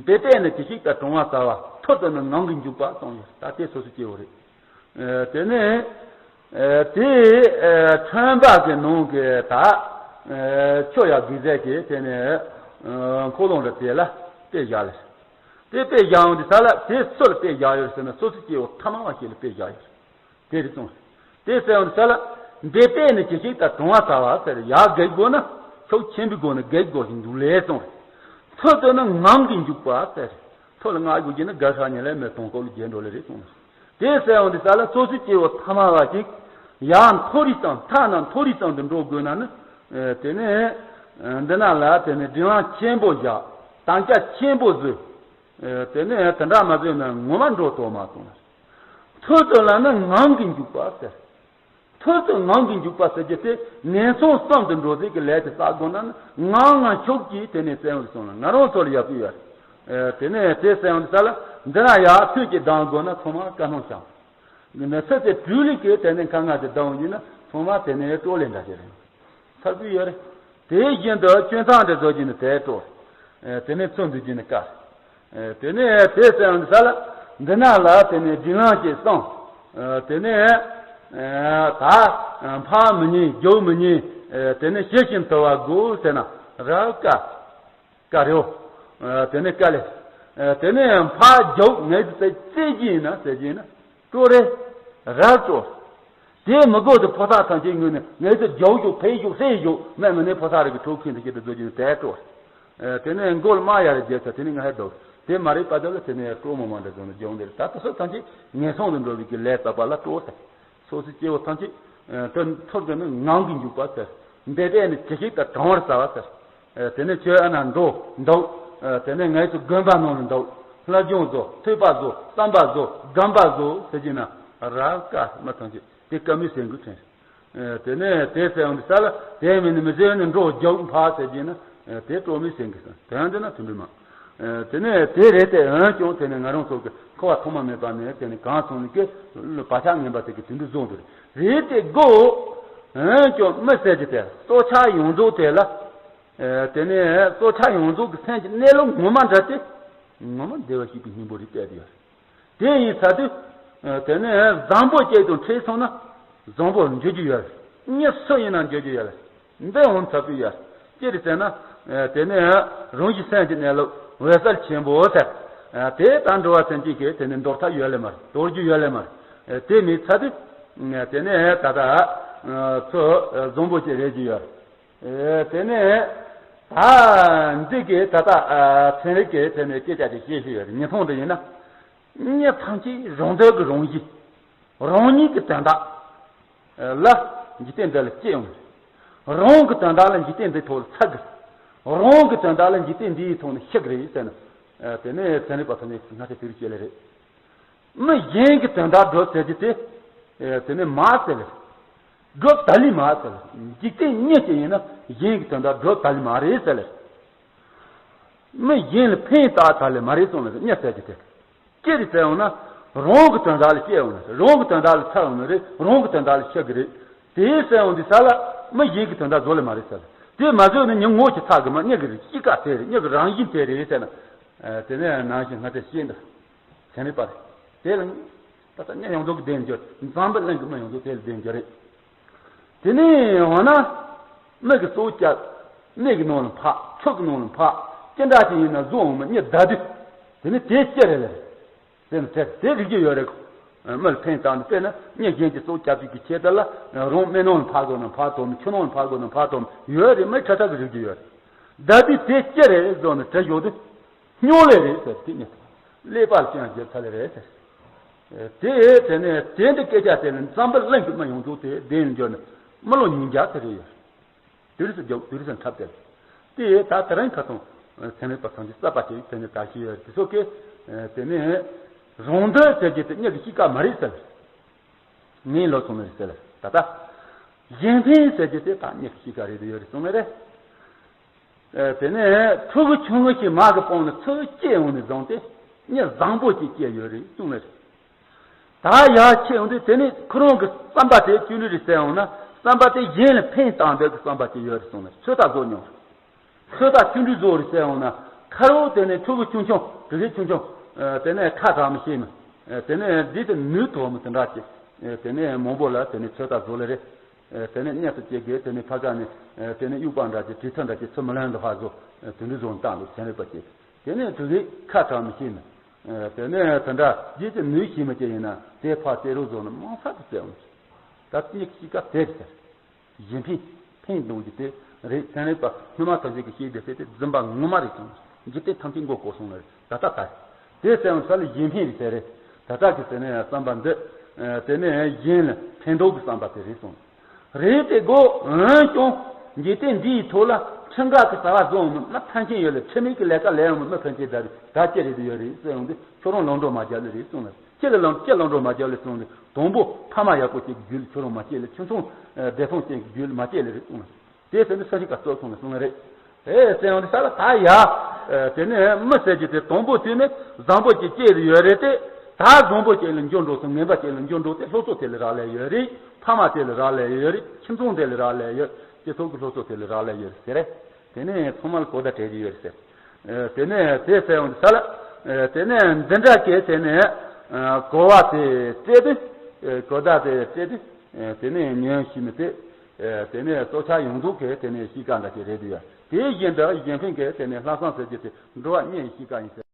འདི་ལྟས་ནི་ཇི་ཞིག་ལྟར་གྲང་བ་ཟ་བ། ཐུར་དུ་ནི་ངང་གིས་འཇུག་པ་གསུངས་ཡོད། ད་དེ་སོ་སོ་སྐྱེ་བོ་རེད། དེ་ནས་དེ་ཁྲོན་པ་གི་ནང་གི་ད་ཆོས་ཡ་དགེ་རྩ་གི་དེ་ནས་འཁོར་ལོ་འདྲ་དེ་ལ་དེ་བཞག་ལ། དེ་དཔེ་བཞག་ཡོང་དུས་ས་ལ་དེ་སུ་ལ་དཔེ་བཞག་ཡོད་ཟེར་ན་སོ་སོ་སྐྱེ་བོ་ཐ་མལ་པ་ཞིག་ལ་དཔེ་བཞག་ཡོད། དེ་རེད་གསུངས། དེ་ཟེར་ཡོང་དུས་ས་ལ་འདི་ལྟས་ནི་ཇི་ཞིག་ལྟར་གྲང་བ་ཟ་བ་ཟེར་ཡ་རྒས་དགོས་ན་ཤུགས་ཆེན་པོའི་སྒོ་ནས་རྒས་དགོས་ཤིང་འདུག་ལས་གསུངས། ཐུར་དུ་ནི་ངང་གིས་འཇུག་པ་ཟེར། ཐུར་ལ་ངང་དགོས་ཀྱི་ནི་རྒས་ཤ་ཉེ་ལས་མེད་དང་ཀོ་ལ་རྒྱས་འགྲོ་ལེ་རེད་གསུངས། དེ་ཟེར་ཡོང་དུས་ས་ལ་སོ་སོ་སྐྱེ་བོ་ཐ་མལ་པ་ཞིག་ཡར་མཐོ་རིས་ཙམ་ཐ་ན་མཐོ་རིས་ཙམ་དུ་འགྲོ་དགོས་ན་ནི། དེ་ནས་འདི་ན་ལ་དེ་ནས་སྒྲིག་ལམ་ཆེན་པོ་བཞག་དམ་བཅའ་ཆེན་པོ་བཟོས། དེ་ནས་དེ་འདྲ་མ་བཟོས་ན་ངོ་མ་འགྲོ་ཐུབ་མ་སོང་། ཐུར་དུ་ལ་ནི་ངང་གིས་འཇུག་པ་ཟེར། ཐུར་དུ་ངང་གིས་འཇུག་པ་ཟེར་རྒྱུ་དེ་ངན་སོང་གསུམ་དུ་འགྲོ་ཟེར་གྱི་ལས་དེ་བསགས་དགོས་ན་ནི་ངང་ངམ་ཤུགས་ཀྱིས་དེ་ནས་གསལ་བར་སོང་ལ་ང་རང་ཚོ་ལ་ཡག་པོ་ཡོད། དེ་ནས་དེ་གསལ་བར་ས་ལ་འདི་ན་ཡག་ཐུགས་ཀྱིས་ལྡང་དགོས་ན་ཚང་མ་བཀའ་སྣང་བྱང་། ནི་སེ་ཚེ་དྲུག་ལི་ཀའི་དེ་ནས་ཁ་ང་དེ་ལྡང་ཡིན་ན་ཚང་མ་དེ་ནས་སྤྲོ་ལེན་འདྲ་ཞིག་རེད། ཚར་དུས་ཡོད་རེད། དེ་བཞིན་དུ་སྐྱོན་མཚང་དེ་བཟོ་གྱིན་ནི་དེ་སྤྲོ། དེ་ནས་ཚོན་འདུས་ཀྱིན་ནི་དཀའ། དེ་ནས་དེ་ཟེར་ཡང་ས་ལ་འདི་ན་ལ་དེ་ནས་སྒྲིག་ལམ་ཅིག་སོང་། དེ་ནས་ད་ཕར་མི་ཉན་རྒྱུག་མི་ཉན། དེ་ནས་ཞི་ཞིང་དུལ་བ་དགོས་ཟེར་ན་ར་དཀའ། དཀའ་རེད། དེ་ནས་དཀའ་ལས། དེ་ནས་ཕར་རྒྱུག་ངས་ཟེར་རྩེ་གྱིན་ན་ཟེར་གྱིན་ན། སྤྲོ་རེད། ར་སྤྲོ། དེ་མི་དགོས་དུ་ཕོ་གསར་ཐམས་ཅད་ངོས་ནས་ངས་ཚོ་རྒྱག་རྒྱུ་ཕེ་རྒྱུ་ཟེར་རྒྱུ་མེད་མི་ནས་ཕོ་གསར་རིགས་ཀྱི་གྲོགས་ཁྱིམ་དུ་སྐྱིད་དུ་བཟོ་རྒྱུ་ནི་དེ་སྤྲོ། དེ་ནས་མགོ་ལ་དམར་ཡ་རེ་བརྒྱབ་ཚར། དེ་ནས་ང་ཧེ་འདུག་དེ་མ་རེད་པ་དེ་ལ་དེ་ནས་གྲོགས་མོ་མ་འདྲ་བཟོ་ནས་སྦྱོང་འདིར་ད་ལྟ་སོ་ཐམས་ཅད་ངན་སོང་དུ་འགྲོ་བའི་གི་ལས་བསགས་པ་ལ་སྤྲོ་ཟེར། སོ་སོའི་སྐྱེ་བོ་ཐམས་ཅད་དོན་ཐོབ་དེ་ནི་ངང་གིས་འཇུག་པ་ཟེར། འདས་པས་ནི་ཇི་སྐད་དུ་གྲང་བར་ཟ་བ་ཟེར། དེ་ནས་ཁྱོད་ཨ་ན་འགྲོ་འདུག་དེ་ནས་ངའི་ཚོ་དགོན་པ་ནང་ལ་འདུག་སློབ་སྦྱོང་བཟོ། ཐོས་པ་བཟོ། བསམ་པ་བཟོ། སྒོམ་པ་བཟོ་ཟེར་གྱིན་ན་རབ་དཀའ་མི་ཐམས་ཅད་དེ་དཀའ་མོའི་སེམས་ཀྱི་དྲན། དེ་ནས་དེ་ཟེར་ཡོང་དུས་ས་ལ་དེ་མིན་ནི་མི་ཟེར་ནི་འགྲོ་རྒྱུག་འཕག་ཟེར་གྱིན་ན་དེ་སྤྲོ་མོའི་སེམས་ཀྱི་དྲན། དེ་ཡང་དེ་ན་དུད་འགྲོ་མ། དེ་ནས་དེ་རེད་དེ་འོན་ཀྱང་དེ་ནས་ང་རང་ཚོ་གི་འཁོར་བ་ཐོག་མ་མེད་པ་ནས་དེ་ནས་གང་སོང་ནས་ཀྱི་བག་ཆགས་ངན་པ་དེ་གི་དུད་འགྲོ་བཟོ་འདུག་རེད་དེ་དགོ། འོན་ཀྱང་མི་ཟེར་གྱི་དེ་སྲོག་ཆགས་ཡོངས་རྫོགས་དེ་ལ། དེ་ནས་སྲོག་ཆགས་ཡོངས་རྫོགས་ཀྱི་སེམས་ཀྱི་གནས་ལུགས་ངོ་མ་འདྲ་སྟེ། ངོ་མ་བདེ་བར་གཤེགས་པའི་སྙིང་པོ་རེད་བལྟས་ཏེ་ཡོད། དེ་ཡིན་ཚར་དུས། དེ་ནས་བཟང་པོ་སྐྱེས་དང་འཕྲད་སོང་ན། བཟང་པོར་འགྱུར་རྒྱུ་ཡོད། མྱི་སུ་ཡིན་ན་འགྱུར་རྒྱུ་ཡོད། འདི་འོང་ཚར་དུས་ཡོད། ཅི་རེད་ཟེར་ན། དེ་ནས་རང་བཞིན་སེམས་ཀྱི་གནས་ལུགས་འོད་གསལ་ཆེན་པོ་ཟེར། དེ་ལྟར་འགྲོ་བ་སེམས་ཅན་གྱིས་དེ་ནས་འདོར་ཐབས་ཡོད་ལེ་མ་རེད། དོར་རྒྱུ་ཡོད་ལེ་མ་རེད། དེ་མེད་ཚར་དུས། དེ་ནས་ད་ལྟ་ཚོ་བཟང་པོ་ཅིག་རེད་ཀྱི་ཡོད། དེ་ནས་ད་འདི་གའི་ད་ལྟ་ཚན་རིག་གི་དེ་ནས་སྐད་ཆ་དེ་བཤད་ཤེས་ཡོད་རེད། ཉིས་སྟོང་དུ་ཡིན་ན་མྱི་ཐམས་ཅད་རང་འདོད་ཀྱི་རང་བཞིན་རང་ཉིད་ཀྱི་དོན་དག་ལ་འཇིག་རྟེན་འདི་ལ་སྐྱེ་ཡོང་གི་རེད། རང་གི་དོན་དག་ལ་འཇིག་རྟེན་འདི་ཐོག་ལ་ཚར་གི་རེད། རང་གི་དོན་དག་ལ་འཇིག་རྟེན་འདིའི་ཐོག་ནས་ཤི་གི་རེད་ཟེར་ན། དེ་ནས་ཚན་རིག་པ་ཚོ་ནས་སྔ་ཕྱི་དུས་རིག་བྱེད་ལེ་རེད། མི་གཞན་གྱི་དོན་དག་སྒྲུབ་ཟེར་རྒྱུ་དེ། དེ་ནས་མ་ཟེར་ལེ། སྒྲུབ་ད་ལི་མ་ཟེར་ལེ། འཇིག་རྟེན་མྱི་ཞིག་ཡིན་ན་གཞན་གྱི་དོན་དག་སྒྲུབ་ད་ལི་མ་རེད་ཟེར་ལེ། མི་གཞན་ལ་ཕན་བཏགས་ད་ལི་མ་རེད་གསུངས་ལེ། མྱི་ཟེར་རྒྱུ་དེ། ཅི་རེད་ཟེར་ཡོང་ན། རང་གི་དོན་དག་ལ་སྐྱེ་ཡོང་ན་རེད། རང་གི་དོན་དག་ལ་ཚར་ཡོང་ན་རེད། རང་གི་དོན་དག་ལ་ཤི་གི་རེད། དེ་ཟེར་ཡོང་དུས་ས་ལ་མི་གཞན་གྱི་དོན་དག་བཟོ་ལེ་མ་རེད་ཟེར་ལེ། དེ་མ་བཟོས་ན་མྱི་ངོ་ཅི་ཚ་གི་མ་གཉིད་གི་རེད། གཤིས་ཀ་དེ་རེད། མྱི་གི་རང་བཞིན་དེ་རེད་ཟེར་ན། དེ་ནས་ནང་བཞིན་ང་ཚོས་ཤེས་འདུག་ཚན་རིག་པ་རེད། དེ་ལ་ད་ལྟ་མྱི་ཡོངས་རྫོགས་ཀྱི་བདེན་འགྱུར། འཛམ་བུ་གླིང་གི་མི་ཡོངས་རྫོགས་དེ་ལ་བདེན་འགྱུར་རེད། དེ་ནས་འོ་ན། མི་གི་སྲོག་བསྐྱབས། གནས་ཀྱི་ནང་ལ་འཕགས། ཆུ་གི་ནང་ལ་འཕགས། ཅི་འདྲ་ཅིག་ཡིན་ན་བཟོ་འོང་མི་གཉིས་བདའ་དུས། དེ་ནི་དེ་ཅི་རེད་ལེ། ཟེར་ནས་དེ་དེ་རིག་རྒྱུ་ཡོད་རེད། མི་ལ་ཕན་བཏགས་ནས་དཔེར་ན་མྱི་གཞན་གྱི་སྲོག་བསྐྱབ་རྒྱུ་གི་ཆེད་དུ་ལ་རང་མི་ནང་ལ་འཕགས་དགོས་ན་འཕགས་ཐོབ། ཆུ་ནང་ལ་འཕགས་དགོས་ན་འཕགས་ཐོབ་ཡོད་རེད། མི་ཁྲ་ཁྲ་གི་རིག་རྒྱུ་ཡོད་རེད། བདའ་དུས་དེ་ཅི་རེད་ཟེར་ནས་དྲི་ཞོག་དུས། སྨྱོ་ལེ་རེད་ཟེར། དེ་ཉིད་ཀླད་པ་ལ་ཅི་ཡང་བརྗེད་ཚར་ལེ་རེད་ཟེར། དེ་དེ་ནས་དེ་འདི་སྐད་ཆ་དེ་ལ་འཛམ་བུ་གླིང་གི་མི་ཡོངས་རྫོགས་དེ་བདེན་འགྱུར་ནས་མི་ལོ་ཉིས་བརྒྱ་དེ་རེད་ཡོད། དུས་རིང་སུ་རྒྱུག་དུས་རིང་སུ་འཁྲབ་སྟེ། དེ་ད་དེ་རིང་ཁ་སང་ཚན་རིག་པ་ཐམས་ཅད་གསར་པ་ཞིག་དེ་ནས་ད་ཤེས་ཡོད་དེ་ཚོ་གིས། དེ་ནས་རང་འདོད་ཟེར་རྒྱུ་དེ་མྱི་གི་གཤིས་ཀ་མ་རེད་ཟེར། ངའི་ལོ་སོང་ནས་ཟེར་ལ་ད་ལྟ། གཞན་ཕན་ཟེར་རྒྱུ་དེ་ད་མྱི་གི་གཤིས་ཀ་རེད་དུ་ཡོད་རེད་གསུངས་ནས་རེད། དེ་ནས་ཕྲུ་གུ་ཆུང་ངུ་ཞིག་མ་གི་པང་ནས་ཚུར་སྐྱེས་ཡོང་ནས་བཟུང་སྟེ་མྱི་བཟང་པོ་ཞིག་སྐྱེས་ཡོད་རེད་གསུངས་ནས་རེད། ད་ཡར་ཁྱེར་ཡོང་དུས་དེ་ནས་ཁོ་རང་གི་བསམ་པ་དེ་ཅི་འདྲ་རེད་ཟེར་ཡོང་ན་བསམ་པ་དེ་གཞན་ལ་ཕན་བཏགས་འདོད་ཀྱི་བསམ་པ་ཅིག་ཡོད་རེད་གསུངས་ནས་ཚོད་ལྟ་བཟོ་མྱོང་། ཚོད་ལྟ་ཅི་འདྲ་བཟོ་རེད་ཟེར་ཡོང་ན་ཁ་རོག་དེ་ནས་ཕྲུ་གུ་ཆུང་ཆུང་དེ་གས་ཆུང་ཆུང་། དེ་ནས་ཁ་གྲག་མི་ཤེས་ནི། དེ་ནས་འདི་དེ་ནུས་ཐོག་མི་དེ་འདྲ་ཅིག་དེ་ནས་མང་པོ་ལ་དེ་ནས་ཚོད་ལྟ་བཟོ་ལེ་རེད། དེ་ནས་གཉེན་དུ་སྐྱེ་དགོས། དེ་ནས་ཕ་ག་ནས་དེ་ནས་དབྱུག་པ་འདྲ་ཅིག་གྲི་ཐོད་འདྲ་ཅིག་ཚུར་མི་ལེན་དུ་ཧ་བཟོ། དེ་འདྲ་བཟོ་བཏང་འདུག་ཚན་རིག་པ་ཅིག་དེ་ནས་དེ་གས་ཁ་གྲག་མི་ཤེས་ནི། དེ་ནས་དེ་འདྲ་རྗེས་ཀྱི་ནུས་ཤེས་མི་ཅིག་ཡིན་ན་དེ་ཕར་བཙལ་རོགས་བཟོ་ནི་མང་ས་དུ་བཙལ་འོང་། ད་མྱི་གཤིས་ཀ་དེ་རེད་ཟེར། གཞན་ཕན་ཕན་གཏོང་རྒྱུ་དེ་རེད། ཚན་རིག་པ་སྔོན་མ་ཐམས་ཅད་ཀྱི་ཤེས་བྱ་དེ་རྫུན་པ་ངོ་མ་རེད་དང་། འཇིག་རྟེན་ཐམས་ཅད་མགོ་སྐོར་སོང་ལ་རེད། ད་ལྟ་ད་རེད། དེ་ཟེར་བ་ས་ལ་གཞན་ཕན་རེད་ཟེར་རེད། ད་ལྟ་གི་ཟེར་ནས་བསམ་པ་འདི། དེ་ནས་གཞན་ལ་ཕན་འདོགས་ཀྱི་བསམ་པ་དེ་རེད་གསུངས། རེད་དེ་གོ་འོན་ཀྱང་འཇིག་རྟེན་འདིའི་ཐོག་ལ་ཁྲིམས་འགལ་གྱི་བྱ་བ་བཟོ་འོང་མི་མི་ཐམས་ཅད་ཡོད་ལ་ཁྲིམས་མེད་ཀྱི་ལས་ཀ་ལས་འོང་མི་མི་ཕན་ཆད་ད་རེད། ད་ཅི་རེད་དུ་ཡོད་རེད་ཟེར་ཡོང་དུས་ཁྱོད་རང་ལམ་འགྲོ་མ་རྒྱག་ལེ་རེད་གསུངས་ལ། ཁྱེད་ལ་ལམ་ཁྱེད་ལམ་འགྲོ་མ་རྒྱག་ལེ་གསུངས་ནས་དང་པོ་ཕ་མ་ཡག་པོ་ཅིག་གི་རྒྱུད་ལ་ཁྱོད་རང་མ་སྐྱེས་ལེ། ཁྱིམ་ཚང་བདེ་ཐང་ཅན་གྱི་རྒྱུད་ལ་མ་སྐྱེས་ལེ་རེད་གསུངས་ལ། དེ་ཟེར་ནས་ས་ཞིག་ག་གཙོ་གསུངས་ལ་གསུངས་ལ་རེད། ཨེ་ཟེར་ཡོང་དུས་ས་ལ་ད་ཡ། དེ་ནས་མི་ཟེར་རྒྱུ་དེ་དང་པོ་དུས་ནས་བཟང་པོ་ཅིག་སྐྱེས་ཏེ་ཡོད་རེད་དེ། ད་བཟང་པོ་ཅིག་ལ་འགྱུར་འགྲོ་སོང་ངན་པ་ཅིག་ལ་འགྱུར་འགྲོ་དེ་སློབ་གསོ་དེ་ལ་རག་ལས་ཡོད་རེད། ཕ་མ་དེ་ལ་རག་ལས་ཡོད་རེད། ཁྱིམ་ཚང་དེ་ལ་རག་ལས་ཡོད། སྤྱི་ཚོགས་ཀྱི་སློབ་གསོ་དེ་ལ་རག་ལས་ཡོད་རེད་ཟེར་རེད། དེ་ནས་ཚང་མ་ལ་གོ་བརྡ་སྤྲད་ཀྱི་ཡོད་རེད་ཟེར། དེ་ནས་དེ་ཟེར་ཡོང་དུས་ས་ལ། དེ་ནས་འདི་འདྲ་སྐད་དེ་ནས་གོ་བ་དེ་སྤྲད་དུས། གོ་བརྡ་དེ་སྤྲད་དུས། དེ་ནས་ཉོན་ཤེས་མི་དེ། དེ་ནས་སྲོག་ཆགས་ཡོངས་རྫོགས་ཀྱི་དེ་ནས་གཤིས་ཀ་འདྲ་ཞིག་རེད་འདུག་ཡ། དེ་བཞིན་དུ་གཞན་ཕན་གྱི་དེ་ནས་ལྷག་བསམ་ཟེར་རྒྱུ་དེ་འགྲོ་བ་མིའི་གཤིས་ཀ་ཡིན་ཟེར།